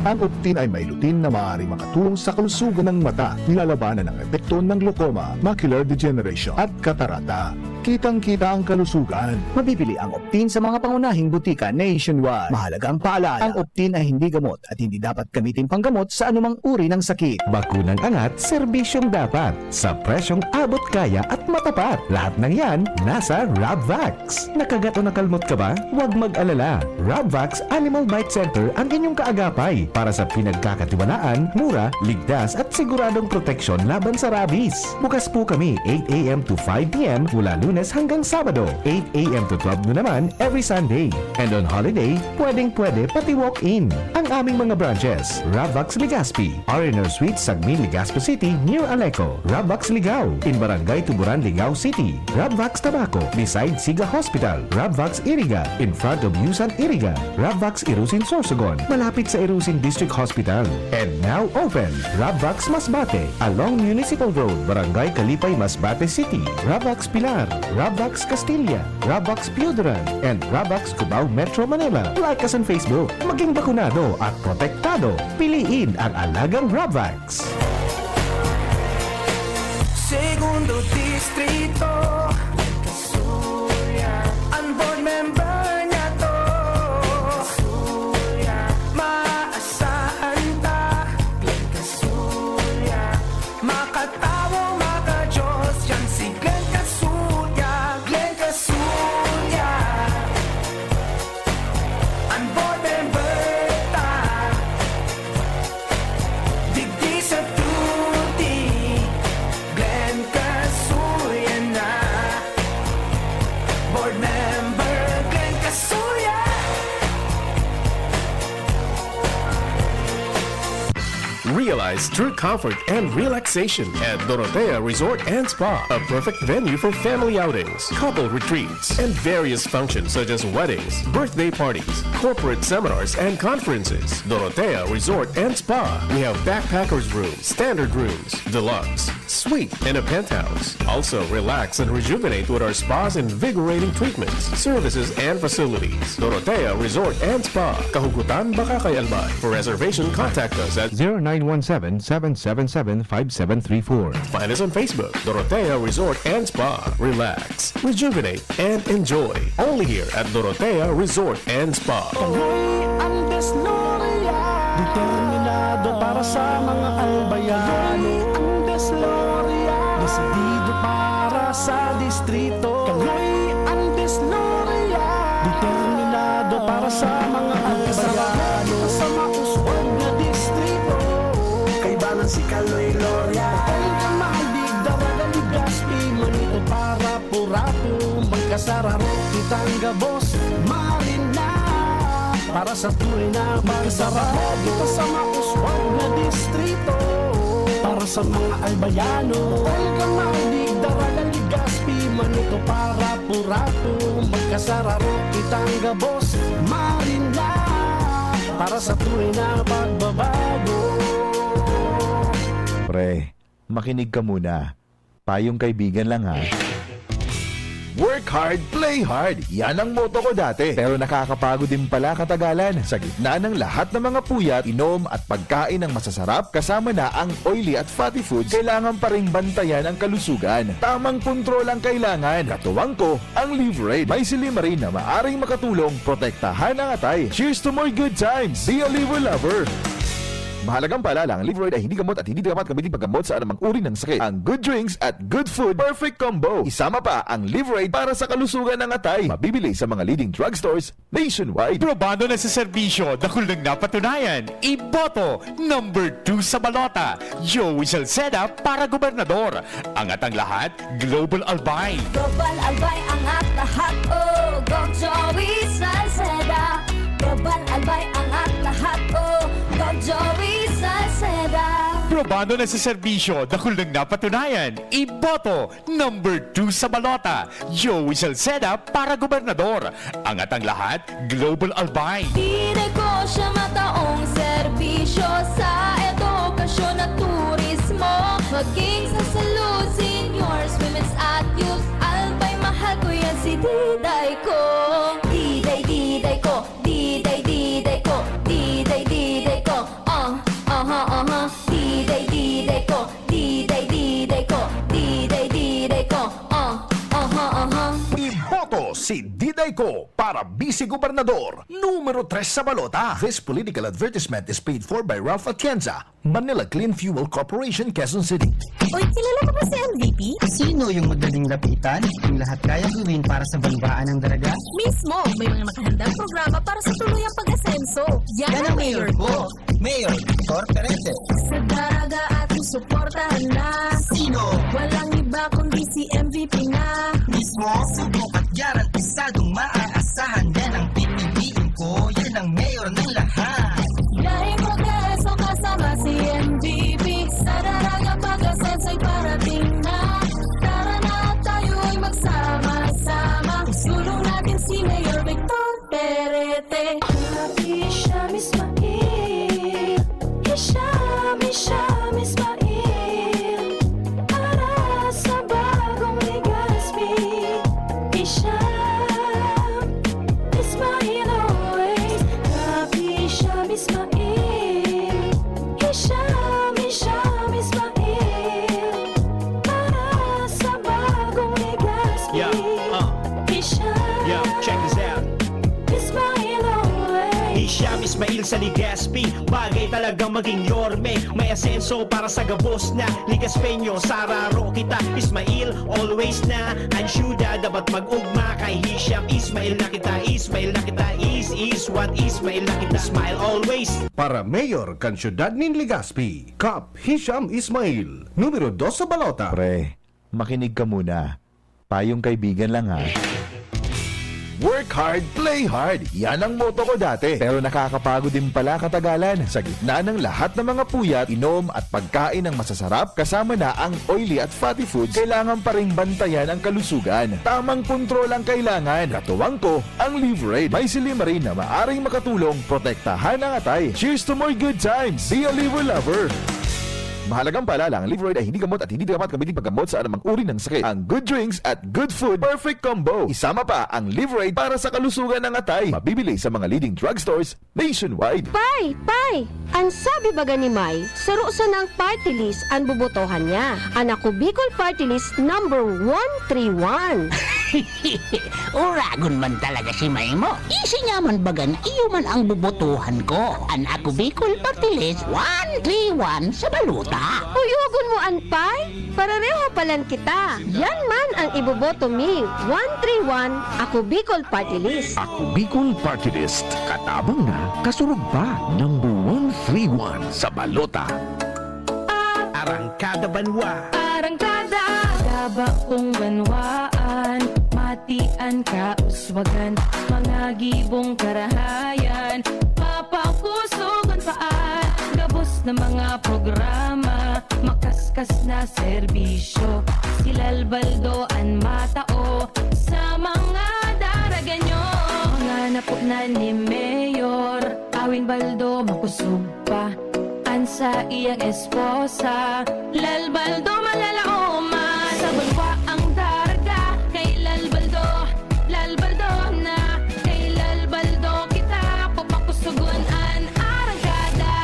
Ang Optin ay may lutein na maaaring makatulong sa kalusugan ng mata, nilalabanan ang epekto ng glaucoma, macular degeneration, at katarata. Kitang-kita ang kalusugan. Mabibili ang Optin sa mga pangunahing butika nationwide. Mahalaga ang paalala, ang Optin ay hindi gamot at hindi dapat gamitin panggamot sa anumang uri ng sakit. Bakunang angat, serbisyong dapat, sa presyong abot kaya at matapat. Lahat ng yan, nasa Rabvax. Nakagat o nakalmot ka ba? Huwag mag-alala. Rabvax Animal Bite Center ang inyong kaagapay para sa pinagkakatiwalaan, mura, ligtas at siguradong proteksyon laban sa rabies. Bukas po kami eight a m to five p m mula Lunes hanggang Sabado, eight a m to twelve noon naman every Sunday. And on holiday, pwedeng-pwede pati walk-in. Ang aming mga branches, Rabvax Legazpi, R and R Suite, Sagmin, Legazpi City, near Aleco, Rabvax Ligao, in Barangay Tuburan, Ligao City, Rabvax Tabaco, beside Siga Hospital, Rabvax Iriga, in front of Yusan Iriga, Rabvax Irusin Sorsogon, malapit sa Irusin District Hospital, and now open, Rabvax Masbate, along Municipal Road, Barangay Kalipay, Masbate City, Rabvax Pilar, Rabvax Castilla, Rabvax Pioduran, and Rabvax Cubao, Metro Manila. Like us on Facebook. Maging bakunado at protektado. Piliin ang alagang Rabvax. Segundo Distrito. An board member niya to. Maasahan ta. Makatawo, makajos, yan si Glenn Casulla, Glenn Casulla. An board member ta, digdi sa tuti, Glenn Casulla na. Board member, Glenn Casulla. Realize true comfort and relaxation at Dorotea Resort and Spa, a perfect venue for family outings, couple retreats, and various functions such as weddings, birthday parties, corporate seminars, and conferences. Dorotea Resort and Spa. We have backpackers room, standard rooms, deluxe, suite, and a penthouse. Also, relax and rejuvenate with our spa's invigorating treatments, services, and facilities. Dorotea Resort and Spa, Kahugutan, Bacacay, Albay. For reservation, contact us at zero nine one seven, seven seven seven, five seven three four. Find us on Facebook, Dorotea Resort and Spa. Relax, rejuvenate, and enjoy. Only here at Dorotea Resort and Spa. Kaloy ang Desloria. Determinado para sa mga Albayano. Kaloy ang Desloria. Desidido para sa distrito. Kaloy ang Desloria. Determinado para sa mga Albayano. Sa mauswag na distrito. Kaibanan si Kaloy Loria. Kaloy ang mahal, di daraga, ligas, pimanito para Purato, magkasararo kitang gabos, marina. Para sa tunay na magkasararo, kita sa mauswag na distrito. Para sa mga Albayano, Olga, Madig, Daraga, Legazpi, Manito, para Purato, magkasararo kitang gabos, marina. Para sa tunay na pagbabago. Pre, makinig ka muna. Payong kaibigan lang, ha. Work hard, play hard. Yan ang motto ko dati. Pero nakakapagod din pala katagalan. Sa gitna ng lahat ng mga puyat, inom at pagkain ng masasarap, kasama na ang oily at fatty foods, kailangan pa ring bantayan ang kalusugan. Tamang kontrol ang kailangan. Katuwang ko, ang Liverade. May silimarin na maaring makatulong protektahan ang atay. Cheers to more good times! Be a Liver Lover! Mahalagang paalala, ang Liveride ay hindi gamot at hindi dapat gamitin paggamot sa anumang uri ng sakit. Ang good drinks at good food, perfect combo. Isama pa ang Liveride para sa kalusugan ng atay. Mabibili sa mga leading drugstores nationwide. Probado na sa serbisyo, dakul nang napatunayan. Iboto, number two sa balota, Joey Salceda para gobernador. Angat ang lahat, Global Albay. Global Albay, angat lahat, oh, Gov Joey Salceda. Global Albay, angat lahat, oh, Gov Joey Salceda. Probado na sa serbisyo, dakul nang napatunayan. Iboto, number two sa balota, Joey Salceda para gobernador. Angat ang lahat, Global Albay. Diday ko siya mataong serbisyo sa edukasyon at turismo. Maging sa salud, seniors, women's at youth. Albay, mahal ko yan si Diday ko. Diday, Diday ko. Diday, Diday ko. Diday, Diday ko. Ah, aha, aha. Diday, Diday ko. Diday, Diday ko. Diday, Diday ko. Ah, aha, aha. Iboto si Diday ko para Vice Gobernador, numero tres sa balota. This political advertisement is paid for by Ralph Atienza, Manila Clean Fuel Corporation, Quezon City. Uy, kilala mo ba si M V P? Sino yung madaling lapitan? Yung lahat kaya gawin para sa banwaan ng Daraga? Mismo, may mga nakahandang programa para sa tuluyang pag-asenso. Yan ang mayor ko. Mayor Victor Perete. Sa Daraga ating suportahan na. Sino? Walang iba kundi si M V P na. Mismo, subok at garantisadong maaasahan. Yan ang pipiliin ko, yan ang mayor ng lahat. Dahil progreso kasama si M V P. Sa Daraga pag-asenso'y parating na. Tara na tayo'y magsama-sama. Sulong natin si Mayor Victor Perete. Happy Hisham Ismail. Hisham, Hisham Ismail. Para sa bagong Legazpi. Hisham Ismail always. Happy Hisham Ismail. Hisham, Hisham Ismail. Para sa bagong Legazpi. Yeah, uh. Hisham. Yeah, check this out. Ismail always. Hisham Ismail sa Legazpi. Bagay talagang maging yorme. May asenso para sa gabos na Legazpeño. Sararo kita, Ismail always na. Ang syudad dapat mag-ugma. Kay Hisham Ismail na kita. Ismail na kita. Is, is what Ismail na kita. Smile always. Para mayor kan siyudad nin Legazpi, Kap Hisham Ismail, numero dos sa balota. Pre, makinig ka muna. Payong kaibigan lang, ha. Work hard, play hard. Yan ang motto ko dati. Pero nakakapagod din pala katagalan. Sa gitna ng lahat ng mga puyat, inom at pagkain ng masasarap, kasama na ang oily at fatty foods, kailangan pa ring bantayan ang kalusugan. Tamang kontrol ang kailangan. Katuwang ko, ang Liverade. May silymarin na maaring makatulong protektahan ang atay. Cheers to more good times! Be a Liver Lover! Mahalagang paalala, ang Liverade ay hindi gamot at hindi dapat gamitin paggamot sa anumang uri ng sakit. Ang good drinks at good food, perfect combo. Isama pa ang Liverade para sa kalusugan ng atay. Mabibili sa mga leading drugstores nationwide. Pay! Pay! An sabi baga ni May, saro sanang party list an bobotohan niya. An Ako Bicol Party List number one three one. Uragon man talaga si May mo. Isi niya man baga na iyo man ang bobotohan ko. An Ako Bicol Party List one three one sa balota. Uyogon mo an Pay? Parareho palan kita. Yan man ang iboboto mi. One three one, Ako Bicol Party List. Ako Bicol Party List. Katabang na, kasurog pa. Number one three one sa balota. Arangkada Banwa. Arangkada. Gaba kong banwaan, matian kauswagan, mga gibong karahayan, papakusugon paan, gabos na mga programa, makaskas na serbisyo, si Lal Baldo an matao sa mga Daraganyo. Mga napunan ni Mayor Awin Baldo, makusog pa an saiyang esposa, Lal Baldo malalaoman. Sa banwa ang Daraga, kay Lal Baldo, Lal Baldo na, kay Lal Baldo kita, papakusugon an arangkada.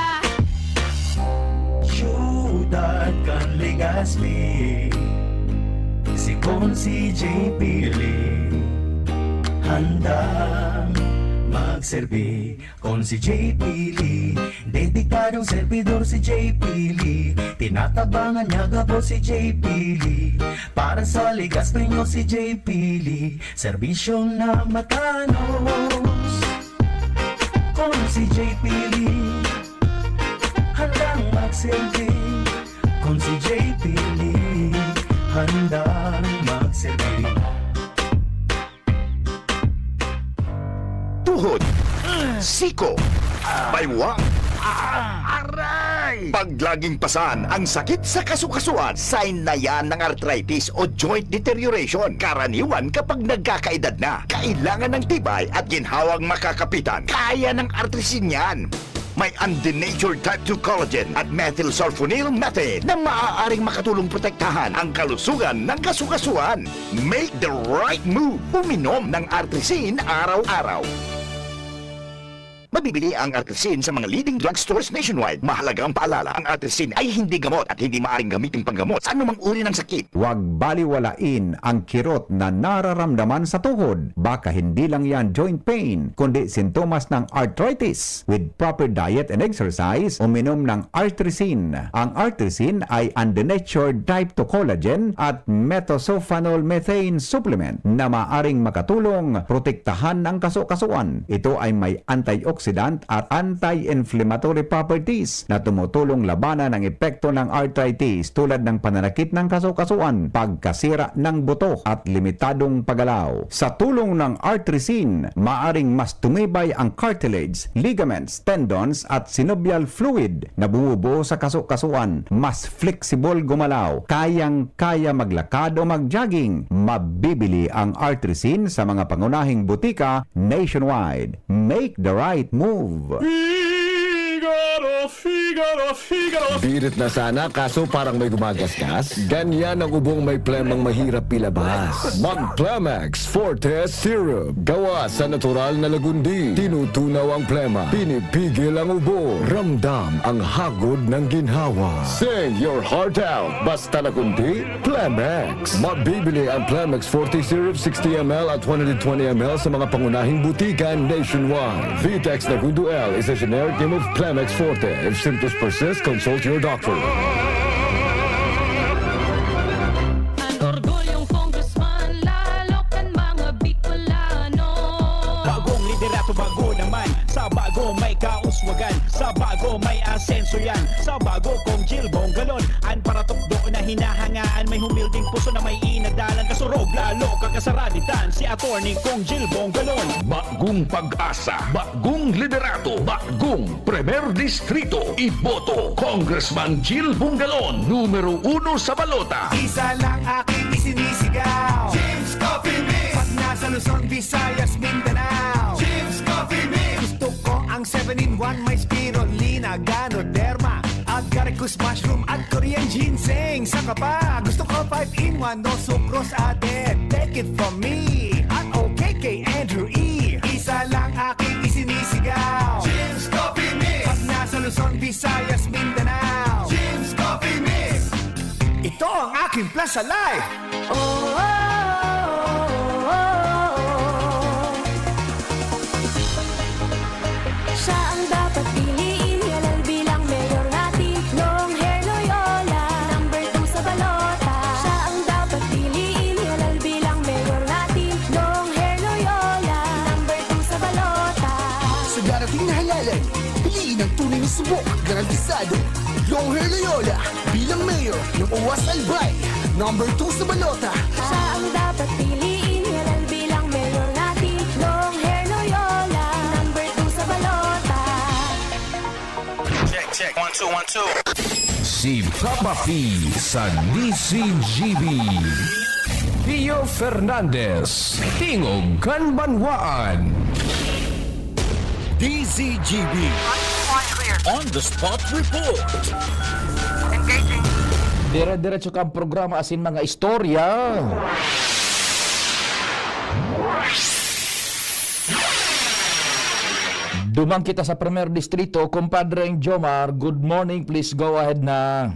Siyudad kan Legazpi, si Consi J P Lee, handang Serbi kon si J P Lee. Dedikadong servidor si J P Lee. Tinatabangan niya gabos si J P Lee. Para sa ligas ninyo si J P Lee. Serbisyong na matanos. Kon si J P Lee. Handang magserbi. Kon si J P Lee. Handang magserbi. Tuhod, siko, baywang, aray! Pag laging pasan ang sakit sa kasukasuan, sign na yan ng arthritis o joint deterioration. Karaniwan kapag nagkakaedad na, kailangan ng tibay at ginhawang makakapitan. Kaya ng Artrisin yan. May undenatured type two collagen at methylsulfonyl methane na maaaring makatulong protektahan ang kalusugan ng kasukasuan. Make the right move. Uminom ng Artrisin araw-araw. Mabibili ang Artrisin sa mga leading drugstores nationwide. Mahalaga ang paalala, ang Artrisin ay hindi gamot at hindi maaaring gamitin panggamot sa anumang uri ng sakit. Huwag baliwalain ang kirot na nararamdaman sa tuhod. Baka hindi lang yan joint pain, kundi sintomas ng arthritis. With proper diet and exercise, uminom ng Artrisin. Ang Artrisin ay undenatured type two collagen at methylsulfonyl methane supplement na maaring makatulong protektahan ang kasukasuan. Ito ay may antioxidant at anti-inflammatory properties na tumutulong labanan ang epekto ng arthritis tulad ng pananakit ng kasukasuan, pagkasira ng buto at limitadong paggalaw. Sa tulong ng Artrisin, maaring mas tumibay ang cartilage, ligaments, tendons at synovial fluid na bumubuo sa kasukasuan, mas flexible gumalaw, kayang-kaya maglakad o mag-jogging. Mabibili ang Artrisin sa mga pangunahing butika nationwide. Make the right move. Figaro, Figaro, Figaro. Birit na sana, kaso parang may gumagasgas. Ganyan ang ubong may plemang mahirap ilabas. Mag Plemex Forte Syrup. Gawa sa natural na lagundi. Tinutunaw ang plema. Pinipigil ang ubo. Ramdam ang hagod ng ginhawa. Sing your heart out. Basta lagundi, Plemex. Mabibili ang Plemex Forte Syrup sixty M L at one hundred twenty M L sa mga pangunahing butika nationwide. Vitex Nagundo L is a generic name of Plemex Forte. If symptoms persist, consult your doctor. An orgulyong congressman, lalo kan mga Bicolano. Bagong liderato, bago naman. Sa bago may kauswagan. Sa bago may asenso yan. Sa bago, Cong Jill Bongalon. An paratukdo na hinahangaan. May humilding puso na may inadalan. Kasurog, lalo kakasaraditan. Si Attorney Cong Jill Bongalon. Bagong pag-asa, bagong liderato, bagong Primer Distrito, iboto, Congressman Jill Bongalon, numero uno sa balota. Isa lang aking isinisigaw. Jim's Coffee Mix. Pag nasa Luzon, Visayas, Mindanao. Jim's Coffee Mix. Gusto ko ang seven-in-one, may spirulina, ganoderma, agaricus mushroom at Korean ginseng. Saka pa, gusto ko five-in-one, no sucrose added. Take it from me, at okay kay Andrew E. Isa lang aking isinisigaw. Jim's Coffee Mix. Pag nasa Luzon, Visayas, Mindanao. Jim's Coffee Mix. Ito ang aking plan sa life. Oh, oh, oh, oh, oh. Siya ang dapat piliin, halal bilang mayor natin. Long hair Loyola, number two sa balota. Siya ang dapat piliin, halal bilang mayor natin. Long hair Loyola, number two sa balota. Sa darating na halalan, piliin ang tunay na subok, garantisado. Long hair Loyola, bilang mayor ng Owas Albay, number two sa balota. Siya ang dapat piliin, halal bilang mayor natin. Long hair Loyola, number two sa balota. Check, check. One, two, one, two. Si Papa P sa D C G B. Pio Fernandez, Tingog kan Banwaan. D Z G B. On the spot report. Engaging. Dire-diretso ka ang programa asin mga istorya. Duman kita sa Primer Distrito, Compadre Jomar. Good morning, please go ahead na.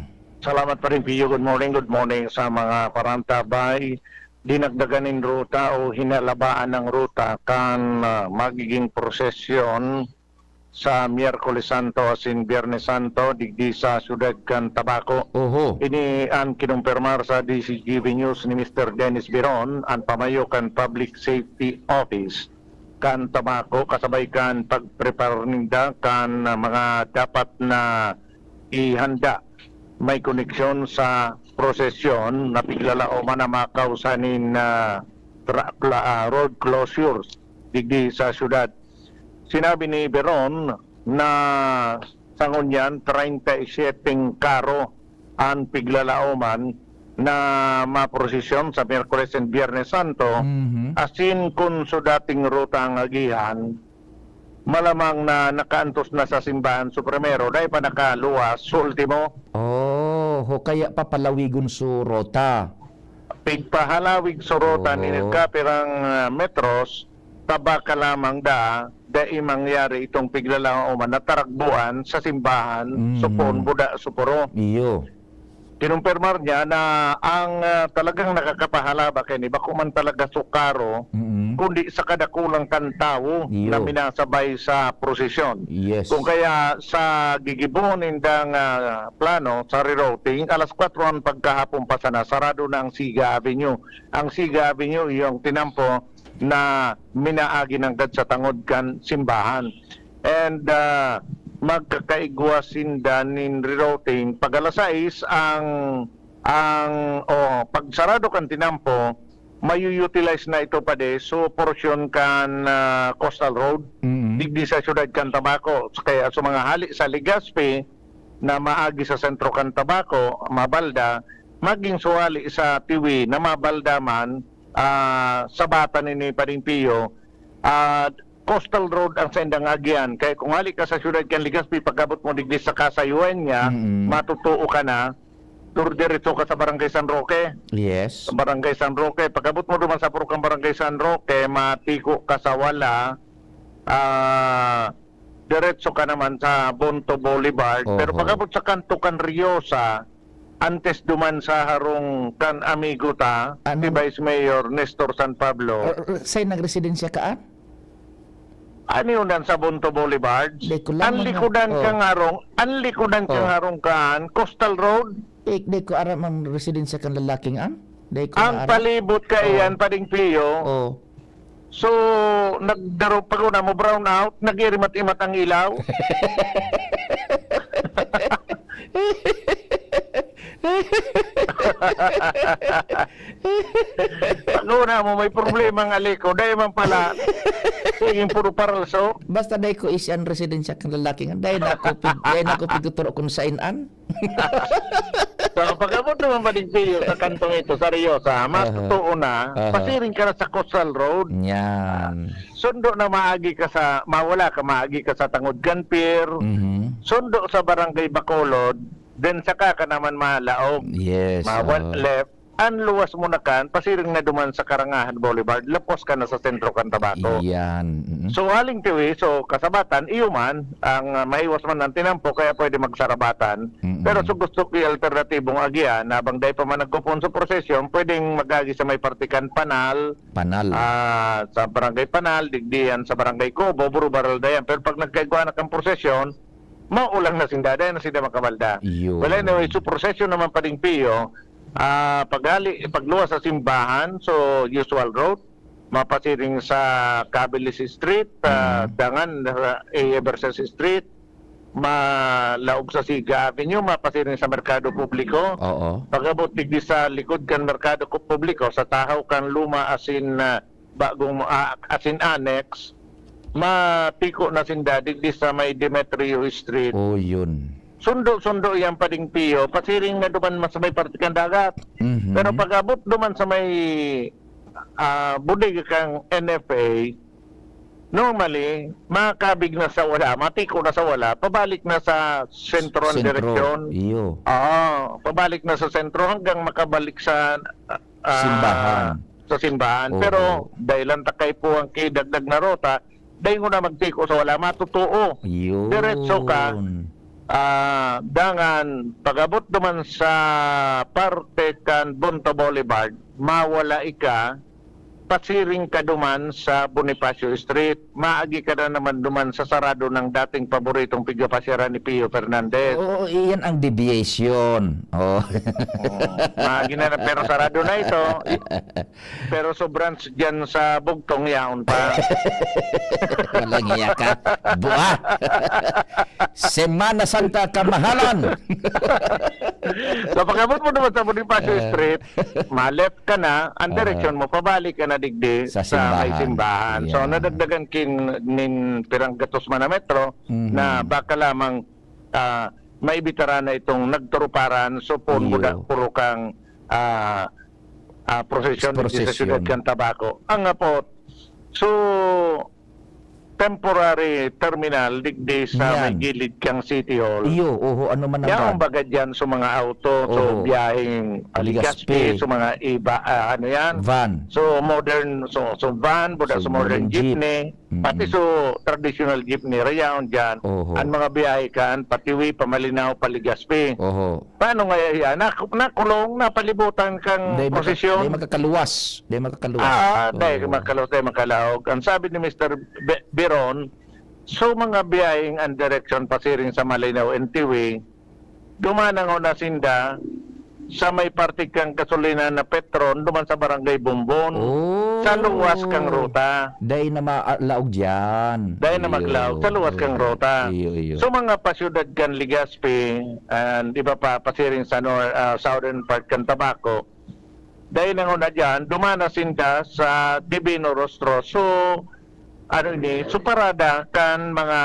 Salamat pa rin, Pio. Good morning, good morning sa mga parantabay. dinagdagan nin ruta o hinalabaan ng ruta kan, ah, magiging prosesyon sa Miyerkules Santo asin Biyernes Santo digdi sa siyudad kan Tabaco. Oho. Ini an kinumpirmar sa D Z G B News ni Mister Dennis Biron, an pamayo kan Public Safety Office kan Tabaco, kasabay kan pagpreparar ninda kan, ah, mga dapat na ihanda may koneksyon sa prosesyon na piglalaoman na makausa nin, ah, tra-, pla-, ah, road closures digdi sa syudad. Sinabi ni Biron na sa ngunyan, treinta y siete karo an piglalaoman na maprosesyon sa Miyerkules and Biyernes Santo, Mhm. asin kun sa dating ruta ang agihan, malamang na nakaantos na sa simbahan sa primero, dai pa nakaluwas sa ultimo. Oh, ho, kaya papalawigon su rota. Pigpahalawig su rota Oo. nin kapirang, ah, metros, tabaka lamang da, dai mangyari itong piglalaoman na taragbuan sa simbahan, Mm. supon buda, suporo. Iyo. Kinumpirmar niya na ang, ah, talagang nakakapahalaba kaini bako man talaga su karo, Mm. kundi sa kadakulan kan tawo Iyo. na minasabay sa prosesyon. Yes. Kung kaya sa gigibohon nindang, ah, plano sa rerouting, alas kwatro an pagkahapon pa sana, sarado na ang Siga Avenue. Ang Siga Avenue, iyo an tinampo na minaagi nanggad sa tangod kan simbahan. And, ah, magkakaigwa sinda nin rerouting. Pag alas sais ang, ang, o, pag sarado kan tinampo, mayu-utilize na ito padi su porsyon kan, ah, Coastal Road. Mm. Digdi sa siyudad kan Tabaco. Kaya sa mga hali sa Legazpi na maagi sa sentro kan Tabaco, mabalda, maging su hali sa Tiwi na mabalda man, ah, sabatan ini, Pading Pio, ah, Coastal Road ang saindang agihan. Kaya kung hali ka sa siyudad kan Legazpi, pag-abot mo digdi sa Casa Ueña, Mm. matutuo ka na, duro diretso ka sa Barangay San Roque. Yes. Sa Barangay San Roque, pag-abot mo duman sa purok kan Barangay San Roque, matiko ka sa wala, ah, diretso ka naman sa Bonto Boulevard. Pero Oho. pag-abot sa kanto kan Riosa, antes duman sa harong kan amigo ta, Ano? si Vice Mayor Nestor San Pablo. R-, r-, say nagresidensya ka, ah? Ano yun, dan sa Bonto Boulevard? Di ko lang Ang mga likodan Oh. kang harong, ang likodan kang Oh. harong kan Coastal Road. Ik, di ko aram ang residensya kan lalaking an. Di ko Ang maaram. palibot ka Oh. iyan, Pading Pio. Oh. So, nagdaro pa ko na mo brown out, nag-iirimat-imat ang ilaw. Pag una mo, may problema nga liko. Dahil man pala, sige, puro paralso. Basta dai ko isi an residensya kan lalaki nga. Dai na ako pig-, dai na ako pigtuturo kung sain an. So, pag-abot naman, Pading Pio, sa kantong ito, sa Riosa, mas Aha. totoo na, Aha. pasiring ka na sa Coastal Road. Yan. Sundo na maagi ka sa, mawala ka, maagi ka sa Tangod kan Pier. Mhm. Sundo sa Barangay Bacolod, then saka ka naman malaog. Yes, Ma-one oo. left, ang luwas mo na kan, pasiring na duman sa Karangahan Boulevard, lapos ka na sa sentro kan Tabaco. Iyan, mm. So, haling tiwi, so, kasabatan, iyo man, ang, ah, maiwas man ang tinampo, kaya pwede magsarabatan. Mm. Pero so gusto ko yung alternatibong agihan, habang dahil pa man nagkupon sa prosesyon, pwedeng mag-agi sa may parte kan Panal, Panal. ah, sa Barangay Panal, digdiyan sa Barangay Cobo, Burubaral dayan. Pero pag nagkaigwa na kang prosesyon, maulang na sinda, dahil na sinda makabalda. Iyo. Well, anyway, so prosesyon naman, Pading Pio, ah, paghali, pagluwas sa simbahan, so usual road, mapasiring sa Cabilis Street, ah, Mm. dangan sa A A Vergez Street, malaog sa Siga Avenue, mapasiring sa Merkado Publiko. Oo. Pag-abot digdi sa likod kan Merkado Ku-, Publiko, sa tahaw kan Luma asin, ah, Bagong, ah, asin Annex, matiko na sinda digdi sa may Demetrio Street. Oh, yun. Sundo-sundo yan, Pading Pio, pasiring na duman mas may parte kan dagat. Mhm. Pero pag-abot duman sa may, ah, bodega kang N F A, normally, makabig na sa wala, matiko na sa wala, pabalik na sa sentro ang Sentro. direksyon. Iyo. Oo, pabalik na sa sentro hanggang makabalik sa, ah, Simbahan. sa simbahan. Oo. Pero dahil lang takay po ang kidagdag na rota, dahil ko na magtiko sa wala, matutuo. Yun. Diretso ka, ah, dangan, pag-abot naman sa parte kan Bonto Boulevard, mawala ika, pasiring ka duman sa Bonifacio Street. Maagi ka na naman duman sa sarado ng dating paboritong pigpapasyaran ni Pio Fernandez. Oo, iyan ang deviation. Oh. Oh, maagi na na, pero sarado na ito. Pero sobrang s-, dyan sa bugtong yaon pa. Walang iya ka. Bua. Semana Santa kamahalan. So, pag-abot mo naman sa Bonifacio Eh. Street, ma-left ka na, ang Ah. direksyon mo, pabalik ka na digdi Sa sa may simbahan. simbahan. So, Yeah. nadagdagan kin-, nin pirang gatos man na metro Mhm. na baka lamang, ah, maibitara na itong nagturuparan. So, pon mo Iyo. da, puro kang, ah, ah, prosesyon digdi sa Prosesyon. siyudad kan Tabaco. Ang apot, so, temporary terminal digdi sa Yan. may gilid kang City Hall. Iyo, oho, ano man ang Yaon ban? baga dyan sa mga auto, so Oho. biyaheng Legazpi. Legazpi, sa mga iba, ah, ano yan? Van. So modern, so, so van, buda So sa modern modern jeep. jeepney, Mm-mm. pati so traditional jeepney, rayaon dyan. Oho. Ang mga biyahe kan, patiwi, pamalinaw, pa Legazpi. Oho. Paano nga iya? Nak-, nakulong, napalibutan kang Dai maka-, prosesyon? dai makakaluwas. Dai makakaluwas. Ah, dai Oo. makakaluwas, dai makalaog. Ang sabi ni Mister Be-, Biron, so mga biyaheng ang direksyon pasiring sa Malinaw N T V, dumanangon na sinda sa may parte kang gasolina na Petron, duman sa Barangay Bumbon, Oh. sa luwas kang ruta. Dai na ma-, ah, laog diyan. Dai na Iyo. maglaog sa luwas kang ruta. Iyo, iyo. So, mga pasyudad kan Legazpi, and iba pa, pasiring sa nor-, ah, southern part kan Tabaco, dai na nguna diyan, dumana sinda sa Divino Rostro. So, ano ini, so parada kan mga,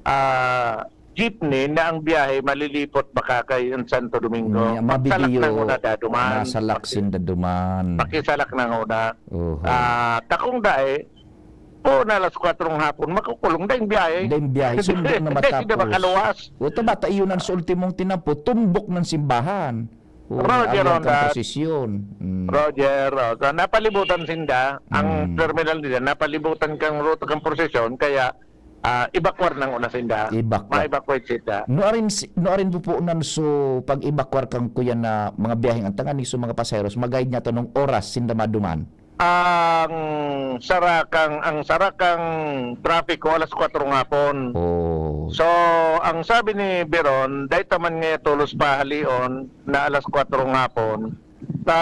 ah, jeepney na ang biyahe malilipot makakay ang Santo Domingo. Nga, Pagsalak mabidiyo, na nguna da duman. masalak Pag-, sinda duman. pakisalak na nguna. Oho. Ah, takong dai, o na alas kwatro ng hapon, makukulong, daing biyahe. Daing biyahe, sundo na Hindi, hindi matapos. makaluwas. O, ito ba, ta, iyon ang sa ultimong tinampo, tumbok ng simbahan. O, Roger, naagihan kang Ronda. prosesyon. Mm. Roger, oh, so, napalibutan sinda, ang Mm. terminal nila, napalibutan kang ruta kang prosesyon, kaya, ah, evacuar nang una sinda. Evacuar. Ma-evacuate sinda. No arin si-, no arin po po nan so pag-evacuar kang kuya na mga biyaheng ang tanganing so mga pasaheros, magayad niya to nung oras sinda maduman? Ang sarakang, ang sarakang trapiko alas kwatro ng hapon. Oh. So, ang sabi ni Biron, dai ta man ngaya tolos pahalion na alas kwatro ng hapon, ta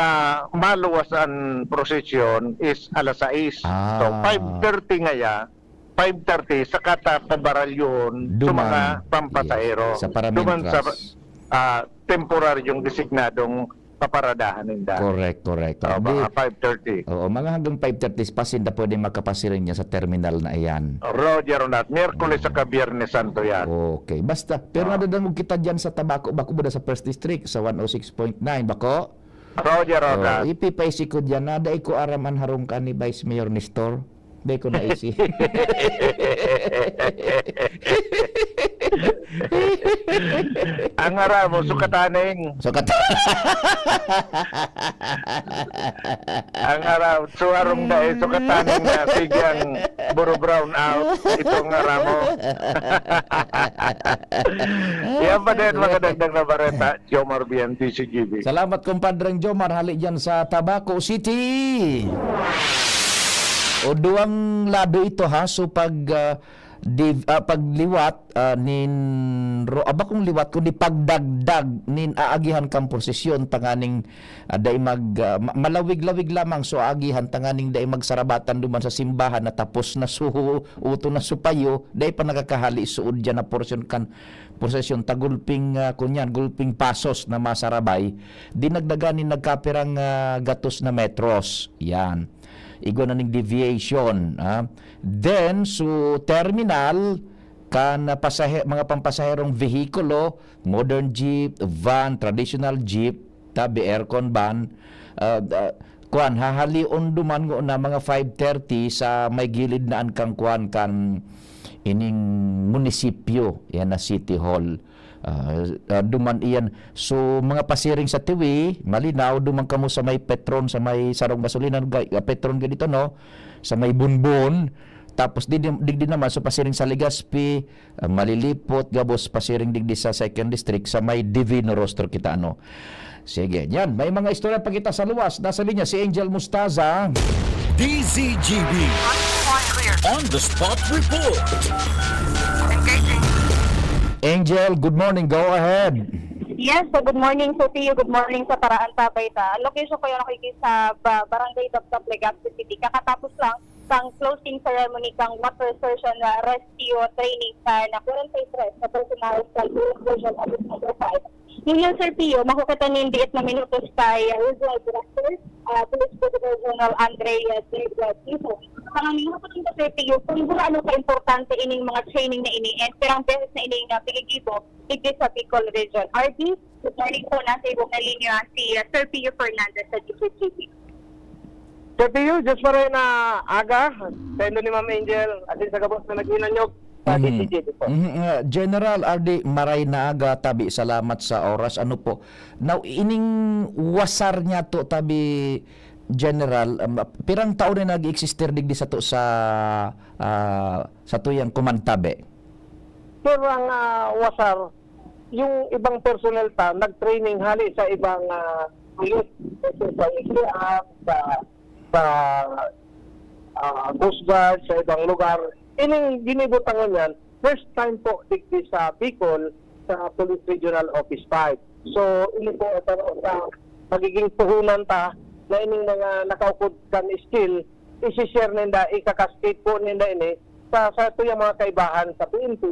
maluwas an prosesyon is alas sais. Ah. So, five thirty ngaya, five thirty, saka ta pabaralyuhon sa Duman. mga pampasahero. Yes. Sa Duman sa, paramintras. ah, temporaryong designadong paparadahan ninda. Correct, correct. Oo, Di, mga five thirty. Oo, mga hanggang five thirty pa sinda pwedeng makapasiring niya sa terminal na iyan. Roger, Ronald. Miyerkules Mm. saka Biyernes Santo yan. Okay. Basta, pero Oo. nadadangog kita dyan sa Tabaco, bako ba sa First District, sa one oh six point nine, bako? Roger, Oh, Ronald. ipipaisi ko dyan na dai ko aram an harong ka ni Vice Mayor Nestor. Dai ko naisi. Ang aram mo, sukataning. Sukat- Ang aram, suwarong dai, sukataning na sigang buro brown out. Itong aram mo. Yan pa din, mga dagdag na bareta. Jomar Bian, D C G B. Salamat, Compadreng Jomar, hali dyan sa Tabaco City. O, duwang lado ito, ha. So, pag, ah, div-, ah, pagliwat, ah, nin ro-, aba kung liwat, kundi pagdagdag nin aagihan kang prosesyon, tanganing, ah, dai mag, ah, ma-, malawig-lawig lamang so aagihan, tanganing dai magsarabatan duman sa simbahan na tapos na su-, uto na supayo, dai pa nakakahali suod dyan na porsyon kan prosesyon, tagulping, ah, kunyan, gulping pasos na masarabay, dinagdagan nin nagkapirang, ah, gatos na metros. Yan. Igwa na ning deviation, ah. Then, so terminal, kan, ah, pasahe-, mga pampasaherong vehikulo, modern jeep, van, traditional jeep, tabi aircon van, ah, ah, kuwan, hahalion duman ngona mga five thirty sa may gilid na an kang kuwan kan ining munisipyo, yan na City Hall. Ah, ah, duman iyan. So, mga pasiring sa Tiwi, malinaw, duman kamo sa may Petron, sa may sarong gasolina, ga-, ah, Petron ganito, no? Sa may Bunbon, Tapos di, di, digdi naman, so pasiring sa Legazpi, ah, Malilipot, gabos pasiring digdi sa Second District, sa may Divino Rostro kita, ano. Sige, yan. May mga istorya pa kita sa luwas. Nasa linya si Angel Mustaza. D Z G B On the Spot Report. Angel, good morning. Go ahead. Yes, so good morning, Sir Pio. Good morning sa Paraan Tabay ta. Ang location ko yun, okay, sa ba-, Barangay Dabdab, Legazpi City. Kakatapos lang sang closing ceremony kang Water Search and Rescue Training sa na forty-three na personal sa Police Station Office Number five. Ngunyan, Sir Pio, makukita nin diit na minutos kay Regional Director, ah, Police Brigadier General Andrea Degua Tito. Ang minuto nito, Sir Pio, kung ano ka-importante ining mga training na ini, and pirang beses na ining, ah, pigigibo, digdi sa Bicol Region. R D, good morning po, nasa ibong na linya si, ah, Sir Pio Fernandez sa D Z G B. Sir Pio, Diyos maray na aga, sa indo ni Ma'am Angel, asin sa gabos na naghinanyog sa Mhm. D Z G B po. Mhm, ah, General R D, maray na aga, tabi, salamat sa oras. Ano po? Now, ining wasar niya to, tabi, General, um, pirang taon na nag-existir digdi sa to sa, ah, sa tuyang command tabi? Sir, ang, ah, wasar, yung ibang personnel ta, nag-training hali sa ibang, ah, unit, sa N C R, sa, sa, ah, Coast Guard, sa ibang lugar. Ining ginibo ta ngunyan, first time po digdi sa Bicol, sa Police Regional Office five. So, ini po, ito, sa magiging puhunan ta na ining mga nakaukod kan skill, isi-share ninda, ika-cascade po ninda ini sa, sa tuyang mga kaibahan sa P N P,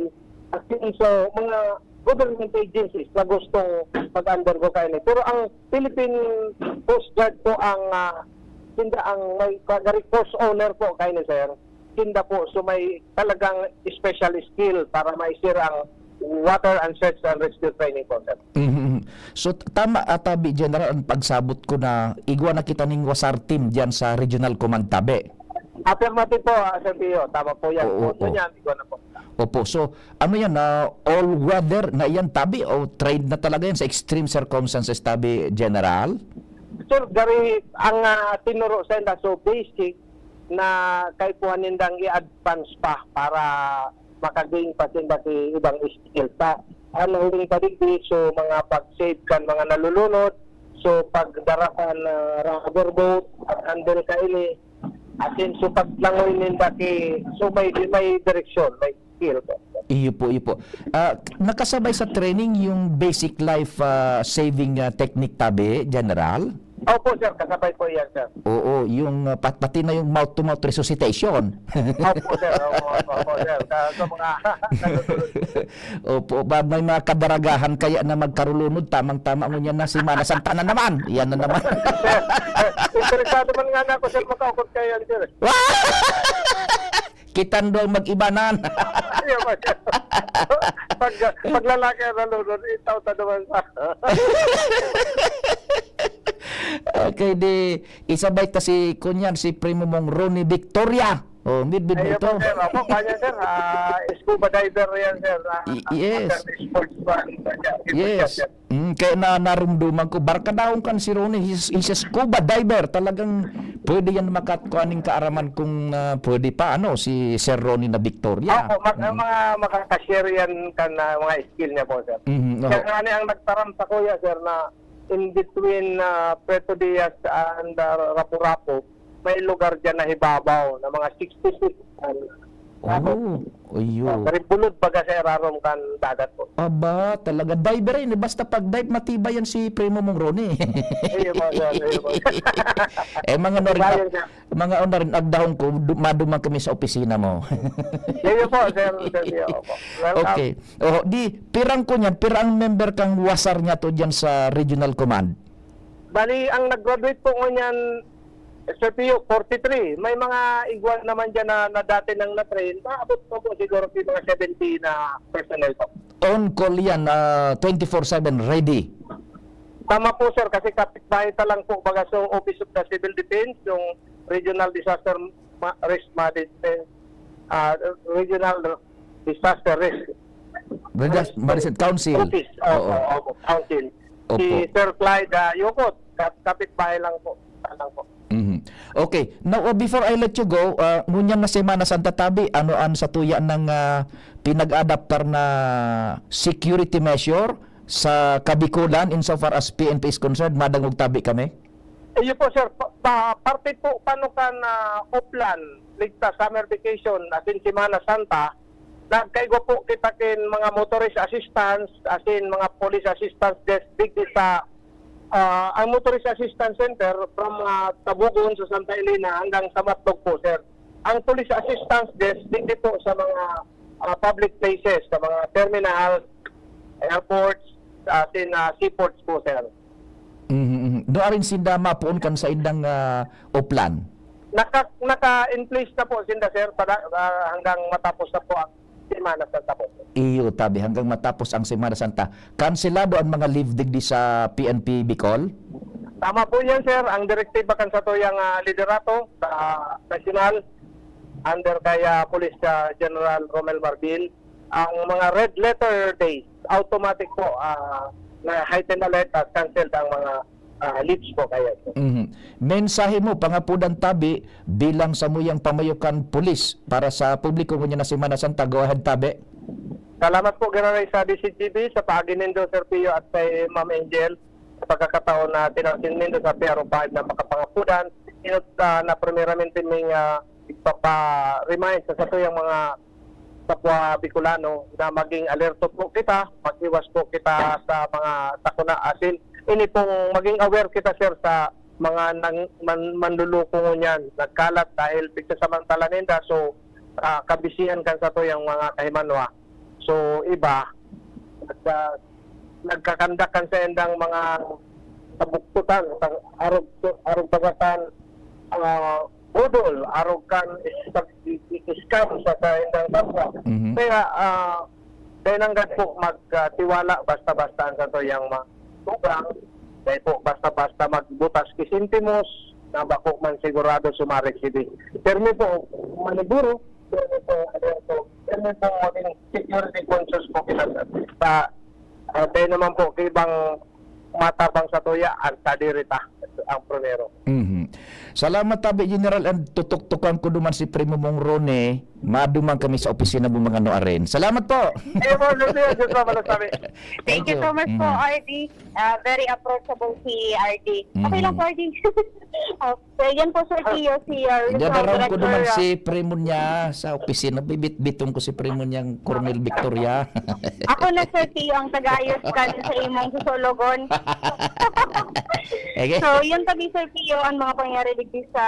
at yun sa mga government agencies na gustong mag-undergo kaini. Pero ang Philippine Coast Guard po ang, ah, sinda ang may, gari, course owner po kaini, sir. Sinda po, so may talagang special skill para ma-share ang water and search and rescue training po, sir. Mhm. So, t-, tama ata, bi-, General, ang pagsabot ko na igwa na kita ning wasar team diyan sa Regional Command tabi. Affirmative po, ah, Sir Pio. Tama po yan. Oo, Punto oo. Niyan, igwa na po. Opo. So, ano yan, ah, all weather na yan, tabi, o trained na talaga yan sa extreme circumstances, tabi, General? Sir, gari, ang, ah, tinuro sa inda, so basic na kaipuhan nindang i-advance pa para makagain pa sinda ki ibang skill ta. Ang nahuling pa digdi, so, mga pag-save kan mga nalulunod, so, pagdara kan, ah, rubber boat, pag-handle kaini, asin, so, paglangoy ninda ki, so, may, may direksyon, may skill po. Iyo po, iyo po. Ah, nakasabay sa training yung basic life, ah, saving, ah, technique tabi, General? Opo, sir. Kasabay po yan, sir. Oo, yung, ah, pat-, pati na yung mouth-to-mouth resuscitation. Opo, sir. Opo, opo, opo, sir. Sa, sa mga nasusunod. Opo, ba, may mga kadaragahan kaya na magkarulunod, tamang-tama ngunyan na Semana Santa na naman. Yan na naman. Sir, interesado man nga na ako, sir, makaukot kayo yan, sir. Kitang duwang mag-ibanan. Iyo ba, sir? Pag, pag lalaki ang nalunod, itaw ta naman sa Okay, di, isabay ta si, kunyan, si primo mong Ronnie Victoria. Oh, midbid mo Ayun ito. po, sir. Opo, kanya, sir. Ah, scuba diver yan, sir. Ah, Y-, yes. Under sports pa. Yes. Sir. Mm, kaya na, narumduman ko, barkadahon kan si Ronnie, he's, he's a scuba diver. Talagang pwede yan makat-, kuan ning kaaraman kung, ah, pwede pa, ano, si Sir Ronnie na Victoria. Opo, mag-, Mm. mga makakashare yan kan, ah, mga skill niya po, sir. Mhm, Kaya oho. nga ni ang nagtaram sa kuya, sir, na in between, ah, Puerto Diaz and, ah, Rapu-Rapu, may lugar dyan na hibabaw na mga sixty feet. Oh, iyo. Ah, pero bulod baga sa irarom kan dagat po. Aba, talaga. Diver yan eh. Basta pag dive, matibay yan si primo mong Ronnie. Iyo po, sir. Iyo po. Eh, mga Norin, Bayan siya. mga Norin, agdahon ko, du-, maduman kami sa opisina mo. Iyo po, sir. Sir, iyo po. Welcome. Okay. Oh, di, pirang ko niyan, pirang member kang wasar niya to diyan sa Regional Command? Bali, ang nag-graduate po ngunyan, Sir Pio, forty-three. May mga igwa naman dyan na, na dati nang na-train. Maabot pa po siguro yung mga seventy na personnel po. On call yan, ah, twenty-four seven, ready. Tama po, sir, kasi kapitbahay ta lang po, baga, so Office of the Civil Defense, yung Regional Disaster Ma-, Risk Management, ah, Regional Disaster Risk Regional Management Council. Office. Opo, Oo. opo, Council. Si Opo. Sir Clyde, ah, Yukot, kap-, kapitbahay lang po. Lang po. Mhm. Okay. Now, uh, before I let you go, uh, ngunyan na Semana Santa tabi, ano an satuya nang, uh, pinag-adaptar na security measure sa Kabikulan insofar as P N P is concerned? Madangog tabi kami. Iyo po, sir. Pa, pa, parte po, paano kan, ah, Oplan, ligtas summer vacation, as in Semana Santa, nagkaigwa po kita kin mga motorist assistance, as in mga police assistance desk, digdi sa, ah, ang motorist assistance center from, ah, Tabugon sa Santa Elena hanggang sa Matlog po, sir. Ang police assistance desk, digdi po sa mga, ah, public places, sa mga terminal, airports, as in, ah, seaports po, sir. Mhm, mhm. Nuarin sinda mapoon kan saindang, ah, Oplan? Naka, naka-in place na po sinda, sir, pada, ah, hanggang matapos na po ang Semana Santa po, sir. Iyo, tabi, hanggang matapos ang Semana Santa. Kanselado ang mga leave digdi sa P N P Bicol? Tama po yan, sir. Ang direktiba kan satuyang, ah, liderato sa nasyonal, under kay, ah, Police, ah, General Romel Marbil, ang mga red letter days, automatic po, ah, na heightened alert at canceled ang mga, ah, leaves po kaya, sir. Mhm. Mensahe mo, pangapudan tabi, bilang samuyang pamayokan pulis para sa publiko ngunyan na Semana Santa. Go ahead, tabi. Salamat po, General, sa D Z G B, sa paagi nindo, Sir Pio, at kay Ma'am Angel, sa pagkakataon na tinangkin nindo sa P R O five na makapangapudan. Inot, ah, na primeramente ming, ah, ipapa-remind sa satuyang mga kapwa Bicolano na maging alerto po kita, maghiwas po kita sa mga sakuna. As in, ini pong maging aware kita, sir, sa mga nang, man, manluloko ngunyan, nagkalat dahil pigsasamantala ninda. So, ah, kabisihan kan satuyang mga kahimanwa. So, iba, nagka, nagkakandak kan saindang mga kabuktutan, sa arog, arog bagasan, ah, budol, arog kan is-, is-, scam sa saindang kapwa. Mhm. Kaya, ah, dai nanggad po magtiwala basta-basta an satuyang mga tugang. Dai po basta-basta magbutas ki sentimos na bako man sigurado sumaresibi. Pirmi po, maniguro, pirmi po, ano po, pirmi po maging security conscious po kita, sir. Sa, ah, dai naman po, kay ibang matabang satuya, ang sadiri ta, ang primero. Mhm. Salamat tabi, General, and tutuktukan ko duman si Primo mong Rone. Maduman kami sa opisina mo mga nuarin. Salamat po. Eh, po, sir, sir, sir, po, malas kami. Thank Thank you you. so much po, Mhm. R D. Ah, very approachable si R D. Okay lang Mhm. po, R D. Oh, so, yan po, Sir Tio, si, ah, Regional Dadarawon ko Director, duman ah, si Primo niya sa opisina. Bibit-bitong ko si Primo niyang Colonel Victoria. Ako na, Sir Tio, ang tagayos kan sa imong susologon. Ege. So, yun tabi, Sir Tio, ang mga pangyayari digdi sa,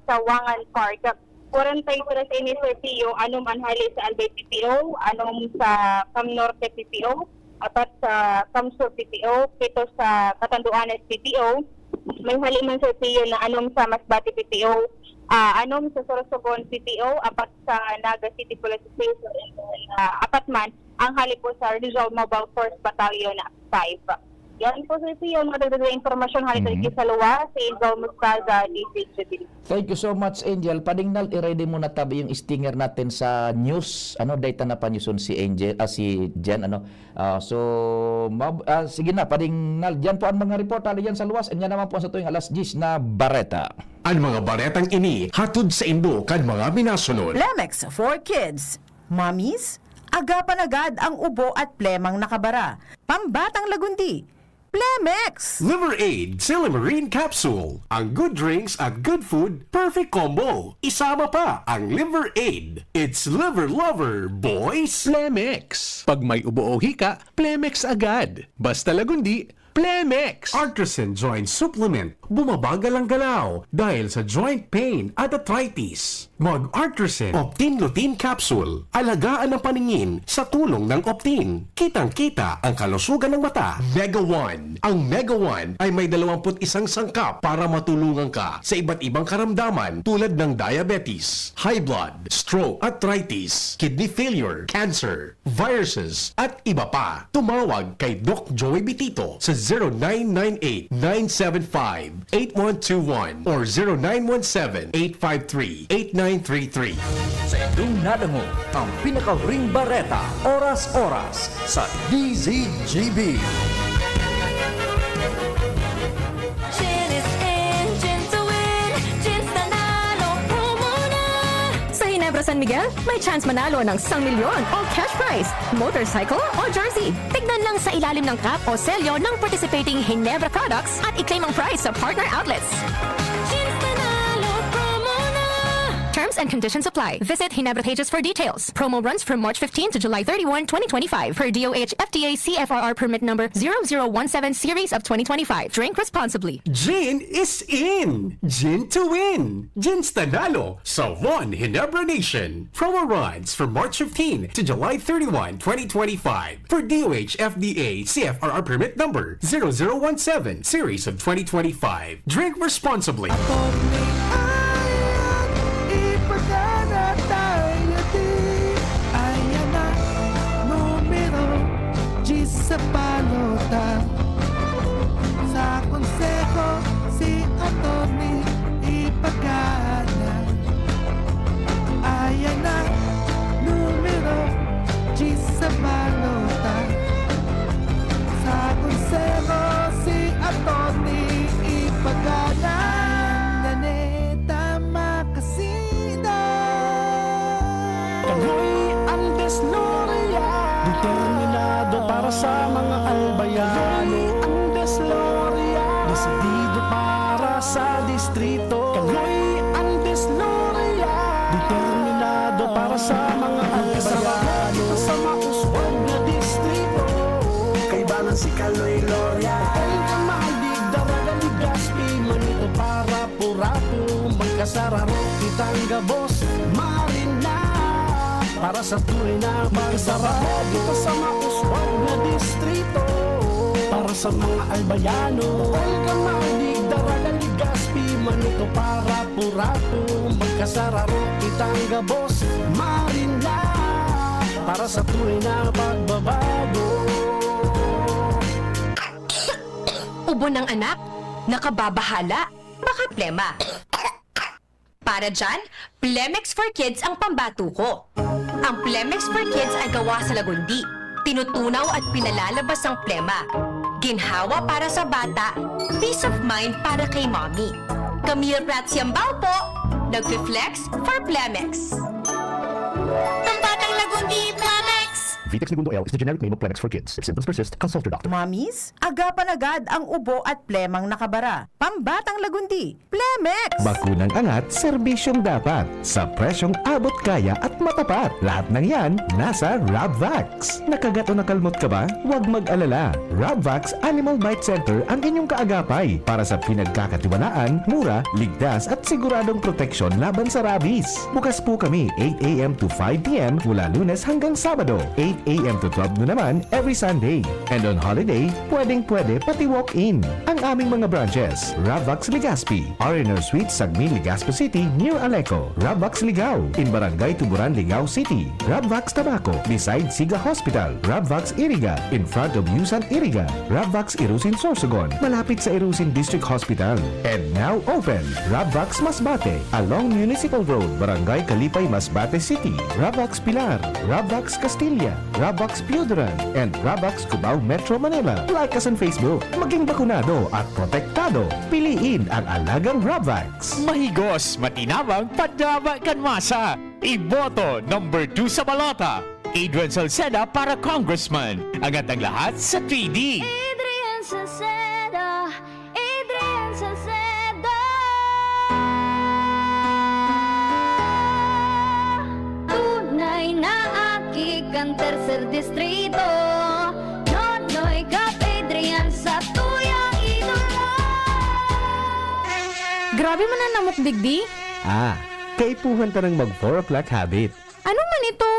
sa Wangan Park. Kwarenta y tres ini, Sir Tio, anom an hali sa Albay P P O, anom sa Cam Norte P P O, apat sa Cam Sur P P O, pito sa Catanduanes P P O. May hali man, Sir Tio, na anom sa Masbate P P O, ah, anom sa Sorsogon P P O, apat sa Naga City Police Station, and then, ah, apat man ang hali po sa Rizal Mobile Force Battalion five. Yan po, Sir Tio, ang madagdag na impormasyon hali Mhm. sa luwas, si Angel Mustaza, D C H J T V. Thank you so much, Angel. Padingnal, i-ready mo na tabi yung stinger natin sa news. Ano, data na pa news on si Angel, ah, si Jen, ano. Ah, so, mab-, ah, sige na, padingnal. Diyan po ang mga report, hali yan sa luwas. And yan naman po sa tuwing alas diyes na bareta. Ang mga baretang ini, hatod sa indo kan mga minasunod. Lemex for Kids. Mommies, agapan agad ang ubo at plemang nakabara. Pambatang lagundi, Plemex! Liver Aid, Silymarin Capsule. Ang good drinks at good food, perfect combo. Isama pa ang Liver Aid. It's Liver Lover, boys! Plemex. Pag may ubo o hika, Plemex agad. Basta lagundi, Plemex! Artisan Joint Supplement. Bumabagal ang galaw dahil sa joint pain at arthritis. Mag-Artisan Optin Lutein Capsule. Alagaan ang paningin sa tulong ng Optin. Kitang-kita ang kalusugan ng mata. Mega One. Ang Mega One ay may dalawampu't isang sangkap para matulungan ka sa iba't ibang karamdaman tulad ng diabetes, high blood, stroke, arthritis, kidney failure, cancer, viruses, at iba pa. Tumawag kay Doc Joey Bitito sa zero nine nine eight, nine seven five, eight one two one or zero nine one seven, eight five three, eight nine three three. Sa indong nadangog, ang pinakahuring bareta, oras-oras, sa D Z G B. Chin is in, chin to win, Miguel, may chance manalo ng isang milyon o cash prize, motorcycle o jersey. Tignan lang sa ilalim ng cap o selyo ng participating Ginebra products at i-claim ang prize sa partner outlets. Jeans Nanalo promo na! Terms and conditions apply. Visit Ginebra pages for details. Promo runs from March fifteen to July thirty-one, twenty twenty-five, per D O H F D A C F R R permit number zero zero one seven series of twenty twenty-five. Drink responsibly. Gin is in! Gin to win! Jeans Nanalo sa One Ginebra Nation. Promo runs from March fifteen to July thirty-one, twenty twenty-five, for D O H F D A C F R R permit number zero zero one seven series of twenty twenty-five. Drink responsibly. Attorney Ayan, ipagana tayo di. Ayan na, numero diyes sa balota. Sa konseho, si Attorney ipagana. Ayan na, numero diyes sa balota. Sa konseho, si Attorney ipagana. Naneta makasida. Kagoy ang Desloria. Determinado para sa mga albayano. Kagoy ang Desloria. Desidido para sa distrito. Kagoy ang Desloria. Determinado para sa mga albayano. Sa mauswag na distrito. Kaibanan si Kaloy Loria. Olga Madig, Daraga, Legazpi, Manito, para Purato, magkasararo kitang gabos, Marina. Para sa tunay na magkasararo kita sa mauswag na distrito. Para sa mga albayano, Olga Madig, Daraga, Legazpi, Manito, para Purato, magkasararo kitang gabos, Marina. Para sa tunay na pagbabago. Ubo ng anak, nakababahala, baka plema. Para dyan, Plemex for Kids ang pambato ko. Ang Plemex for Kids ay gawa sa lagundi. Tinutunaw at pinalalabas ang plema. Ginhawa para sa bata, peace of mind para kay mommy. Camille Prats Yambao po, nagfi-flex for Plemex. Pambatang lagundi, Plemex! Vitex Negundo L is the generic name of Plemex for Kids. If symptoms persist, consult your doctor. Mommies, agapan agad ang ubo at plemang nakabara. Pambatang lagundi, Plemex! Bakunang angat, serbisyong dapat. Sa presyong abot kaya at matapat. Lahat ng yan, nasa Rabvax. Nakagat o nakalmot ka ba? Huwag mag-alala. Rabvax Animal Bite Center ang inyong kaagapay para sa pinagkakatiwalaan, mura, ligtas at siguradong proteksyon laban sa rabies. Bukas po kami eight a m to five p m mula Lunes hanggang Sabado, eight a m to twelve noon naman every Sunday. And on holiday, pwedeng-pwede pati walk-in. Ang aming mga branches, Rabvax Legazpi, R and R Suite, Sagmin, Legazpi City, near Aleco. Rabvax Ligao, in Barangay Tuburan, Ligao City. Rabvax Tabaco, beside Siga Hospital. Rabvax Iriga, in front of Yusan Iriga. Rabvax Irusin Sorsogon, malapit sa Irusin District Hospital. And now open, Rabvax Masbate, along Municipal Road, Barangay Kalipay, Masbate City. Rabvax Pilar, Rabvax Castilla, Rabvax Pioduran, and Rabvax Cubao, Metro Manila. Like us on Facebook. Maging bakunado at protektado. Piliin ang alagang Rabvax. Mahigos, matinabang, padaba kan masa. Iboto number two sa balota, Adrian Salceda para congressman. Angat ang lahat sa three D. Adrian Salceda, Adrian Salceda. Tunay na aki kan Tercer Distrito. Nonoy Cap Adrian, satuyang idolo. Grabe man an namok digdi. Ah, kaipuhan ta nang mag four o'clock habit. Ano man ito?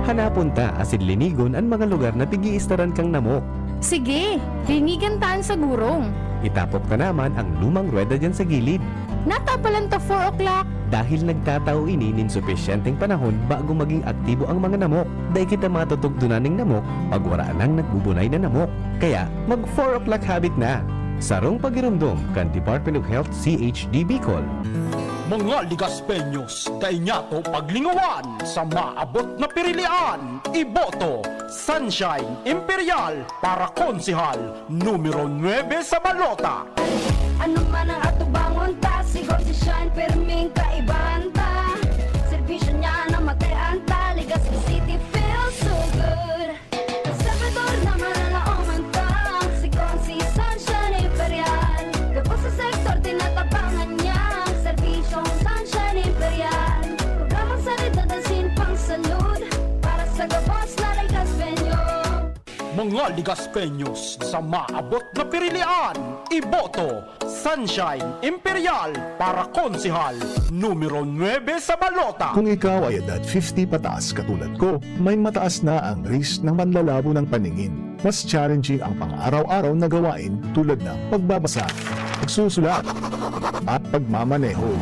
Hanapon ta asin linigon an mga lugar na pig-iistaran kan namok. Sige, linigan ta an sagurong. Itapok ta naman ang lumang ruweda diyan sa gilid. Natapalan ta four o'clock. Dahil nagtatao ini nin supisyenteng panahon bago maging aktibo ang mga namok, dai kita matutugdonan nin namok pag wara nang nagbubunay na namok. Kaya, mag four o'clock habit na! Sarong pagiromdom kan Department of Health, C H D Bicol. Mga Legazpeños, dai niyato paglingawan sa maabot na pirilian. Iboto, Sunshine Imperial para konsehal numero nuebe sa balota. Ano man ang atubangon ta, sigon si Shine, perming kaibahan ta. Serbisyo niya na matay Mga Legaspeños sa maabot na pirilian, iboto Sunshine Imperial para konsehal numero nuebe sa balota. Kung ikaw ay edad fifty pataas katulad ko, may mataas na ang risk ng manlalabo ng paningin. Mas challenging ang pang-araw-araw na gawain tulad ng pagbabasa, pagsusulat, at pagmamaneho.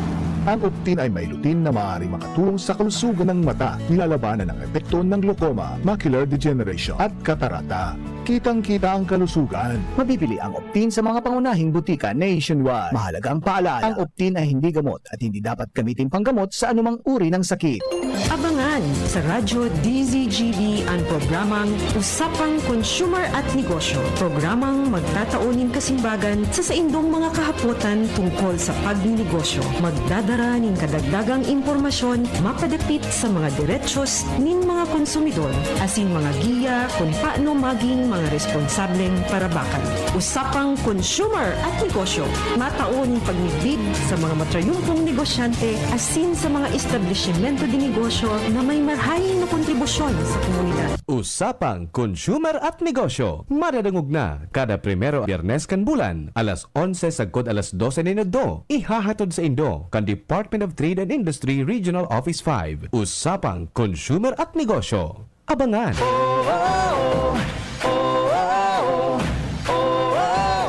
Ang Optin ay may lutein na maaaring makatulong sa kalusugan ng mata, nilalabanan ang epekto ng glaucoma, macular degeneration, at katarata. Kitang-kita ang kalusugan. Mabibili ang Optin sa mga pangunahing butika nationwide. Mahalagang paalala, ang Optin ay hindi gamot at hindi dapat gamitin panggamot sa anumang uri ng sakit. Abangan sa Radyo D Z G B an programang Usapang Consumer at Negosyo, programang magtatao nin kasimbagan sa saindong mga kahapotan tungkol sa pagninegosyo. Magdadara nin kadagdagang impormasyon mapadapit sa mga derechos nin mga konsumidor, asin mga giya kun paano maging mga responsableng parabakan. Usapang Consumer at Negosyo, matao nin pagmidbid sa mga matrayumpong negosyante asin sa mga establisimento de negosyo na may marahay na kontribusyon sa komunidad. Usapang Consumer at Negosyo, madadangog na kada primero Biyernes kan bulan, alas onse sagkod alas dose nin udto. Ihahatod saindo kan Department of Trade and Industry Regional Office five. Usapang Consumer at Negosyo. Abangan!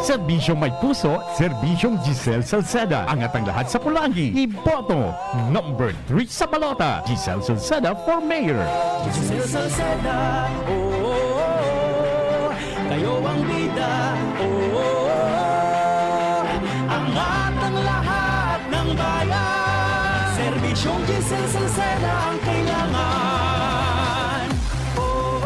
Serbisyong may puso, Serbisyong Giselle Salceda. Angat ang lahat sa pulanggi. Iboto! Number three sa balota, Giselle Salceda for Mayor. Giselle Salceda, oo, kayo ang bida, oo, angat ang lahat ng bayan. Serbisyong Giselle Salceda ang kailangan. Oo.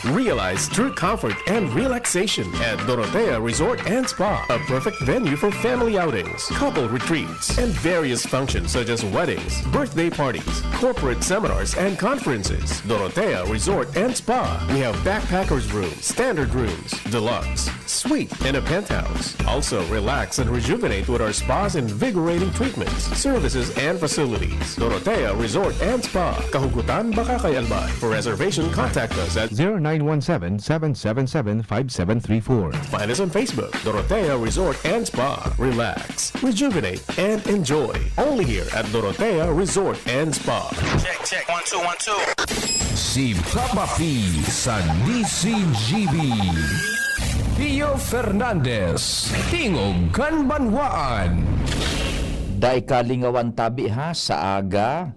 Realize true comfort and relaxation at Dorotea Resort and Spa, a perfect venue for family outings, couple retreats, and various functions such as weddings, birthday parties, corporate seminars, and conferences. Dorotea Resort and Spa. We have backpackers room, standard rooms, deluxe, suite, and a penthouse. Also, relax and rejuvenate with our spa's invigorating treatments, services, and facilities. Dorotea Resort and Spa, Kahugutan, Bacacay, Albay. For reservation, contact us at zero nine one seven, seven seven seven, five seven three four. Find us on Facebook, Dorotea Resort and Spa. Relax, rejuvenate, and enjoy. Only here at Dorotea Resort and Spa. Check, check, one, two, one, two. Si Papa P sa D C G B. Pio Fernandez, Tingog kan Banwaan. Dai kalingawan tabi ha, sa aga,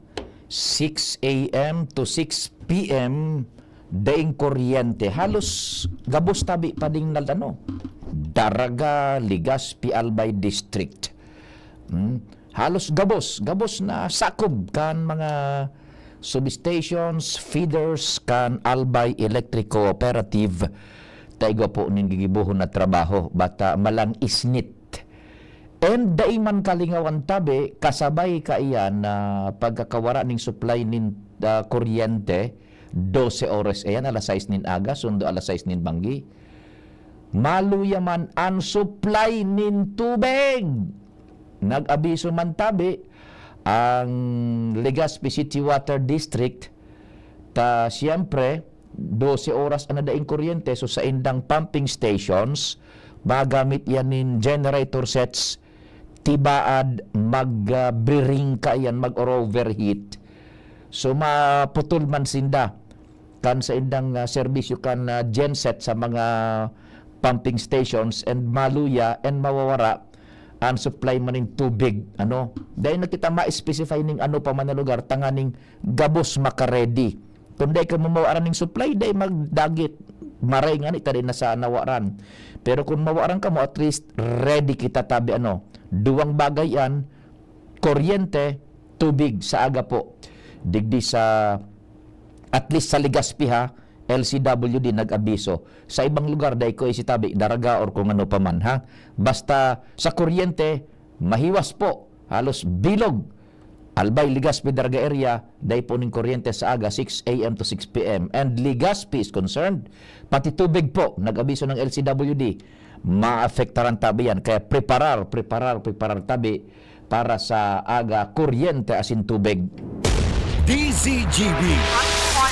six a.m. to six p.m., daing kuryente. Halos gabos tabi pa ding nal-, ano, Daraga, Legazpi, Albay District. Hmm? Halos gabos, gabos na sakop kan mga substations, feeders kan Albay Electric Cooperative. Ta igwa po nin gigibohon na trabaho, bata malang isnit. And dai man kalingawan tabi, kasabay kaiyan na pagkakawara ning supply nin, ah, kuryente, dose oras iyan, alas sais nin aga, sundo alas sais nin banggi. Maluya man an supply nin tubig. Nag-abiso man tabi ang Legazpi City Water District, ta siyempre, dose oras an nadaing kuryente, so saindang pumping stations, magamit iyan nin generator sets, tibaad, mag, ah, briring kaiyan, mag-overheat. So, maputol man sinda kan saindang, ah, serbisyo kan, ah, genset sa mga pumping stations and maluya and mawawara an supply man nin tubig, ano. Dai na kita ma-specify ning ano pa man na lugar, tanganing gabos maka-ready. Kun dai kamo mawaran ning supply, dai magdagit. Maray ngani ta dai na sa nawaran. Pero kun mawaran kamo, at least ready kita tabi, ano. Duwang bagay yan, kuryente, tubig sa aga po. Digdi sa, at least sa Legazpi ha, L C W D nag-abiso. Sa ibang lugar, dai ko isitabi, Daraga or kung ano pa man, ha? Basta sa kuryente, mahiwas po. Halos bilog. Albay, Legazpi, Daraga area, dai po ning kuryente sa aga, six a.m. to six p.m. And Legazpi is concerned, pati tubig po, nag-abiso ng L C W D, maapektaran tabi yan. Kaya preparar, preparar, preparar tabi para sa aga, kuryente asin tubig. D Z G B.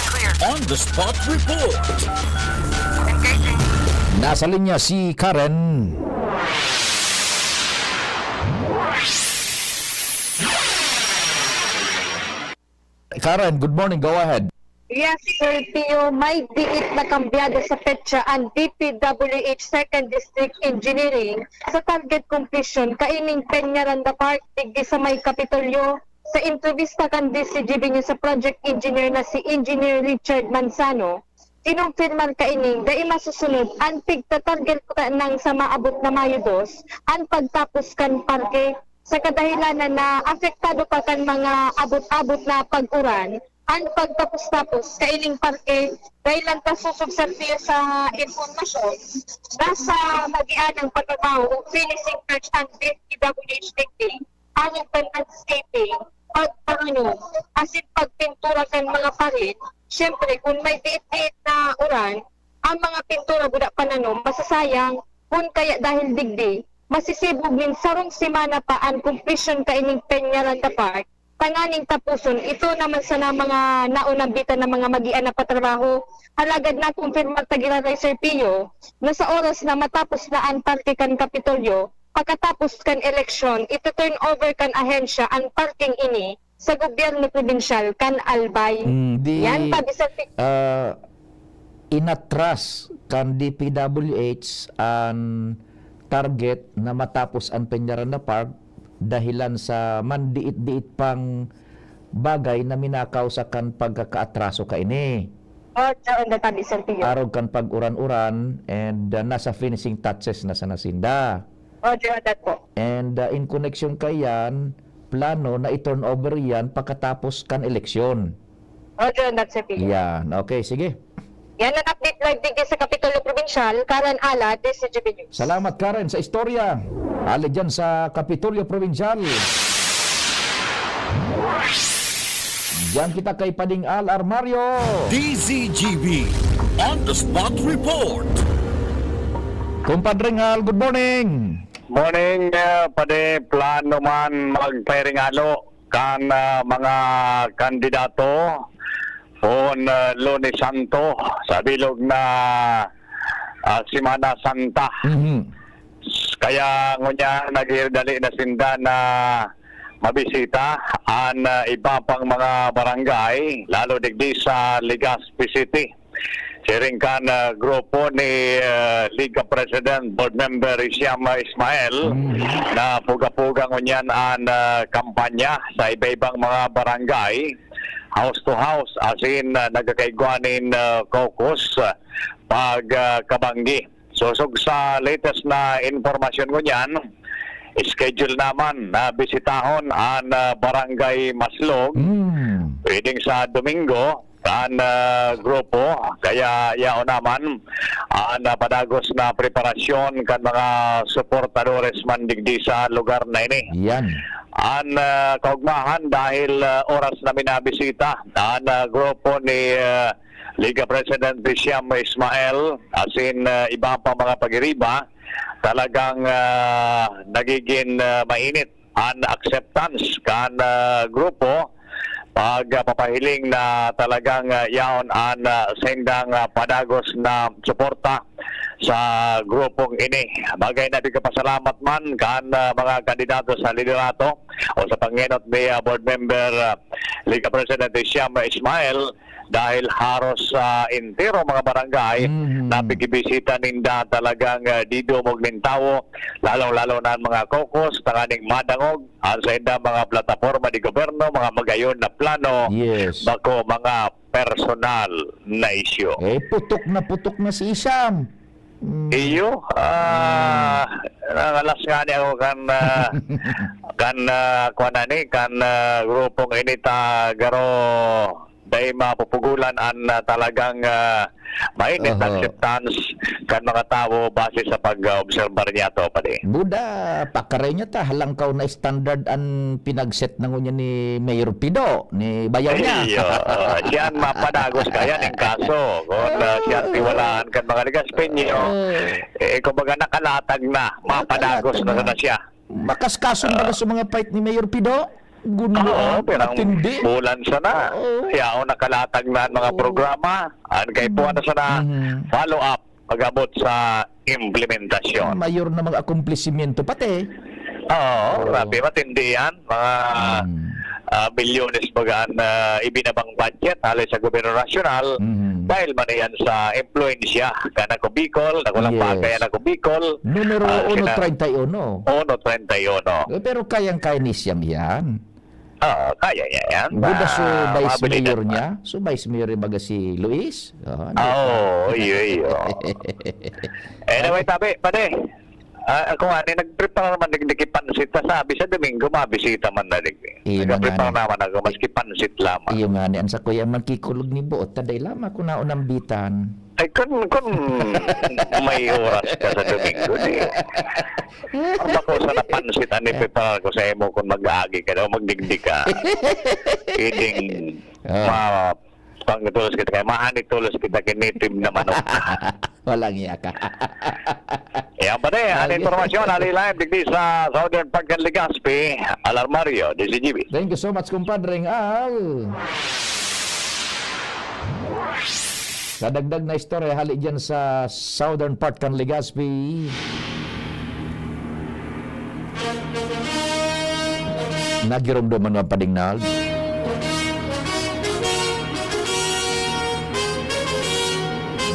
On the spot report. Nasa linya si Karen. Karen, good morning. Go ahead. Yes, Sir Pio, may diit na kambyado sa petsa ang D P W H Second District Engineering sa target completion kaining Peñaranda Park digdi sa may Kapitolyo. Sa entrevista kan D Z G B News sa project engineer na si Engineer Richard Manzano, kinumpirmar kaining dai masusunod an pigtatarget kanang sa maabot na Mayo dos an pagtapos kan parke sa kadahilanan na apektado pa kan mga abot-abot na pag-uran an pagtapos-tapos kaining parke. Dahil lang ta susubserbiyo sa impormasyon, nasa magianang patrabaho o finishing touch ang D P W H digdi, arog kan landscaping, pagpangano, asin pagpintura kan mga pared. Siyempre, kun may diit-diit na uran, ang mga pintura buda pananom masasayang, kun kaya dahil digdi, masisibog nin sarong semana pa an completion kaining Peñaranda Park, tanganing tapuson. Ito naman sana mga naunambitan na mga magian na patrabaho. Alagad nakumpirma ta giraray, Sir Pio, na sa oras na matapos na an parke kan Kapitolyo, pagkatapos kan eleksyon, ito-turn over kan ahensya an parking ini sa gobyerno probinsyal kan Albay. Mm, di, Yan, sabi, Sir Pio. Ah, inatras kan D P W H an target na matapos an Peñaranda Park dahilan sa mandiit-diit pang bagay na minakausa kan pagkakaatraso kaini. Oh, John, the tabi, Sir Pio. Arog kan pag-uran-uran and, uh, nasa finishing touches na sana sinda. Oh, John, that po. And, uh, in connection kaiyan, plano na i-turn over yan pagkatapos kan eleksyon. Oh, John, that, Sir Pio. Yan. Okay, sige. Yan ang update live digdi sa Kapitolyo Probinsyal, Karen Alad, D Z G B News. Salamat, Karen, sa istorya. Ali dyan sa Kapitolyo Probinsyal. Diyan kita kay Pading Al Armario. D Z G B On the Spot Report. Kumpadring Al, good morning. Morning, uh, Padi. Plano man magpahiringalo kan, ah, mga kandidato poon, ah, Lunes Santo sa bilog na, ah, Semana Santa. Mhm. Kaya ngunyan, naghihirdali na sinda na mabisita an, ah, iba pang mga barangay, lalo digdi sa Legazpi City. Siring kan, ah, grupo ni, ah, Liga President Board Member Isiam Ismael, Mm. na puga-puga ngunyan an, ah, kampanya sa iba-ibang mga barangay, house to house, asin, ah, nagkakaigwa nin, ah, caucus, ah, pag, ah, kabanggi. Sosog sa latest na impormasyon ngunyan, schedule naman na bisitahon an, ah, Barangay Maslog, Mm. pwedeng sa Domingo, kan, ah, grupo. Kaya yaon naman an, ah, padagos na preparasyon kan mga suportadores man digdi sa lugar na ini. Yan. An, ah, kaugmahan dahil, ah, oras na minabisita an, ah, grupo ni, ah, Liga President Isiam Ismael, asin, ah, iba pa mga pagiriba, talagang, ah, nagigin, ah, mainit an acceptance kan, ah, grupo pag, ah, papahiling na talagang, ah, yaon an, ah, saindang, ah, padagos na suporta sa grupong ini. Bagay na pigkapasalamat man kan, ah, mga kandidato sa liderato o sa pangenot ni, ah, Board Member, ah, Liga President Isiam Ismael, dahil haros sa entero mga barangay Mhm. na pigibisita ninda talagang, ah, didumog nin tawo, lalong-lalo na ang mga caucus, tanganing madangog ang saindang mga plataporma de gobyerno, mga magayon na plano, Yes. bako mga personal na isyu. Eh, putok na putok na si Isiam. Mm. Iyo, ah, Mm. nangalas nga ni ako kan, ah, kan, ah, kuwan na ni, kan, ah, grupong ini ta garo dai mapupugulan an, ah, talagang, ah, mainit na Oho. acceptance kan mga tawo base sa pag-obserbar niya to, padi. Buda, pakaray niya ta, halangkaw na standard an pinag-set na ngunyan ni Mayor Pido, ni bayaw niya. Iyo, siya an mapadagos kaya ning kaso. Kung, ah, siya an tiwalaan kan mga Legazpeño, Eh. eh, kumbaga nakalatag na, mapadagos Nakalatag na na. sana siya. Makaskason ba Ah. sa mga fight ni Mayor Pido? Guno, ah, pero ang matindi. Bulan sana. Oo. Yaon nakalatag na ang mga Oo. programa. Ang kaipuhan na sana Mhm. follow up pag-abot sa implementasyon. Mayor na mga akomplesimiento pati. Oo, Oo. grabe, matindi yan. Mga, Mm. ah, bilyones baga ang, ah, ibinabang budget hali sa gobyerno nasyonal. Mhm. Dahil man yan sa impluensya kan Ako Bicol, nakulang Yes. bagay ang Ako Bicol. Numero Ah, uno sina- treinta y uno. Uno treinta y uno. Eh, pero kayang-kaya ni siyang yan. Oo, kaya niya yan. Good as, uh, Ah, vice mabilis mayor na. niya. So, vice mayor yung baga si Luis. Oh, ano Ah, pa? oo, iyo, iyo. Anyway, tabi, pare. Ah, ako nga, ni nagprepare naman, nag-, nagkipansit pa. Sabi sa Domingo, mabisita man na, digdi. Iyo Nagprepare nga ni. naman ako, maski pansit lamang. Iyo nga ni, ang sa kuya man kikulog ni buot, taday lamang ako naunambitan. Ay, kun, kun may oras ka sa Domingo, di. Ang bako sa napansit, ani, Eh. preparar ko sa imo kung mag-agi ka daw, magdigdi ka. Iding Ah. ma-, pangtulos kita kay mahanitulos kita kay native na manok. Walang iya ka. Yan pa din, ang Okay. impormasyon, hali live, digdi sa Southern Park ng Legazpi, Alarmario, D C G B. Thank you so much, kumpadre Al. Kadagdag na istorya, hali dyan sa southern part kan Legazpi. Nagiromdoman nga padingnag.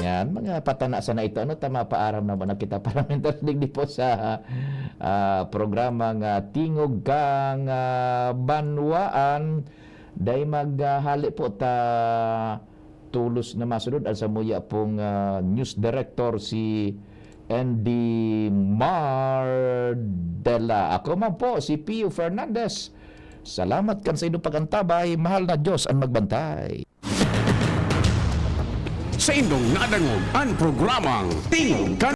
Yan, mga patana sana ito. Ano, tama, paaram na ba na kita parlamentary digdi po sa, ah, programa nga Tingog Kang, ah, Banwaan. Dai maghali po ta tulos na masunod an samuya pong, ah, news director si Andy Mardela. Ako man po si Pio Fernandez. Salamat kan sa inyong pag-antabay. Mahal na Diyos ang magbantay. Sa indong nadangog an programang Tingog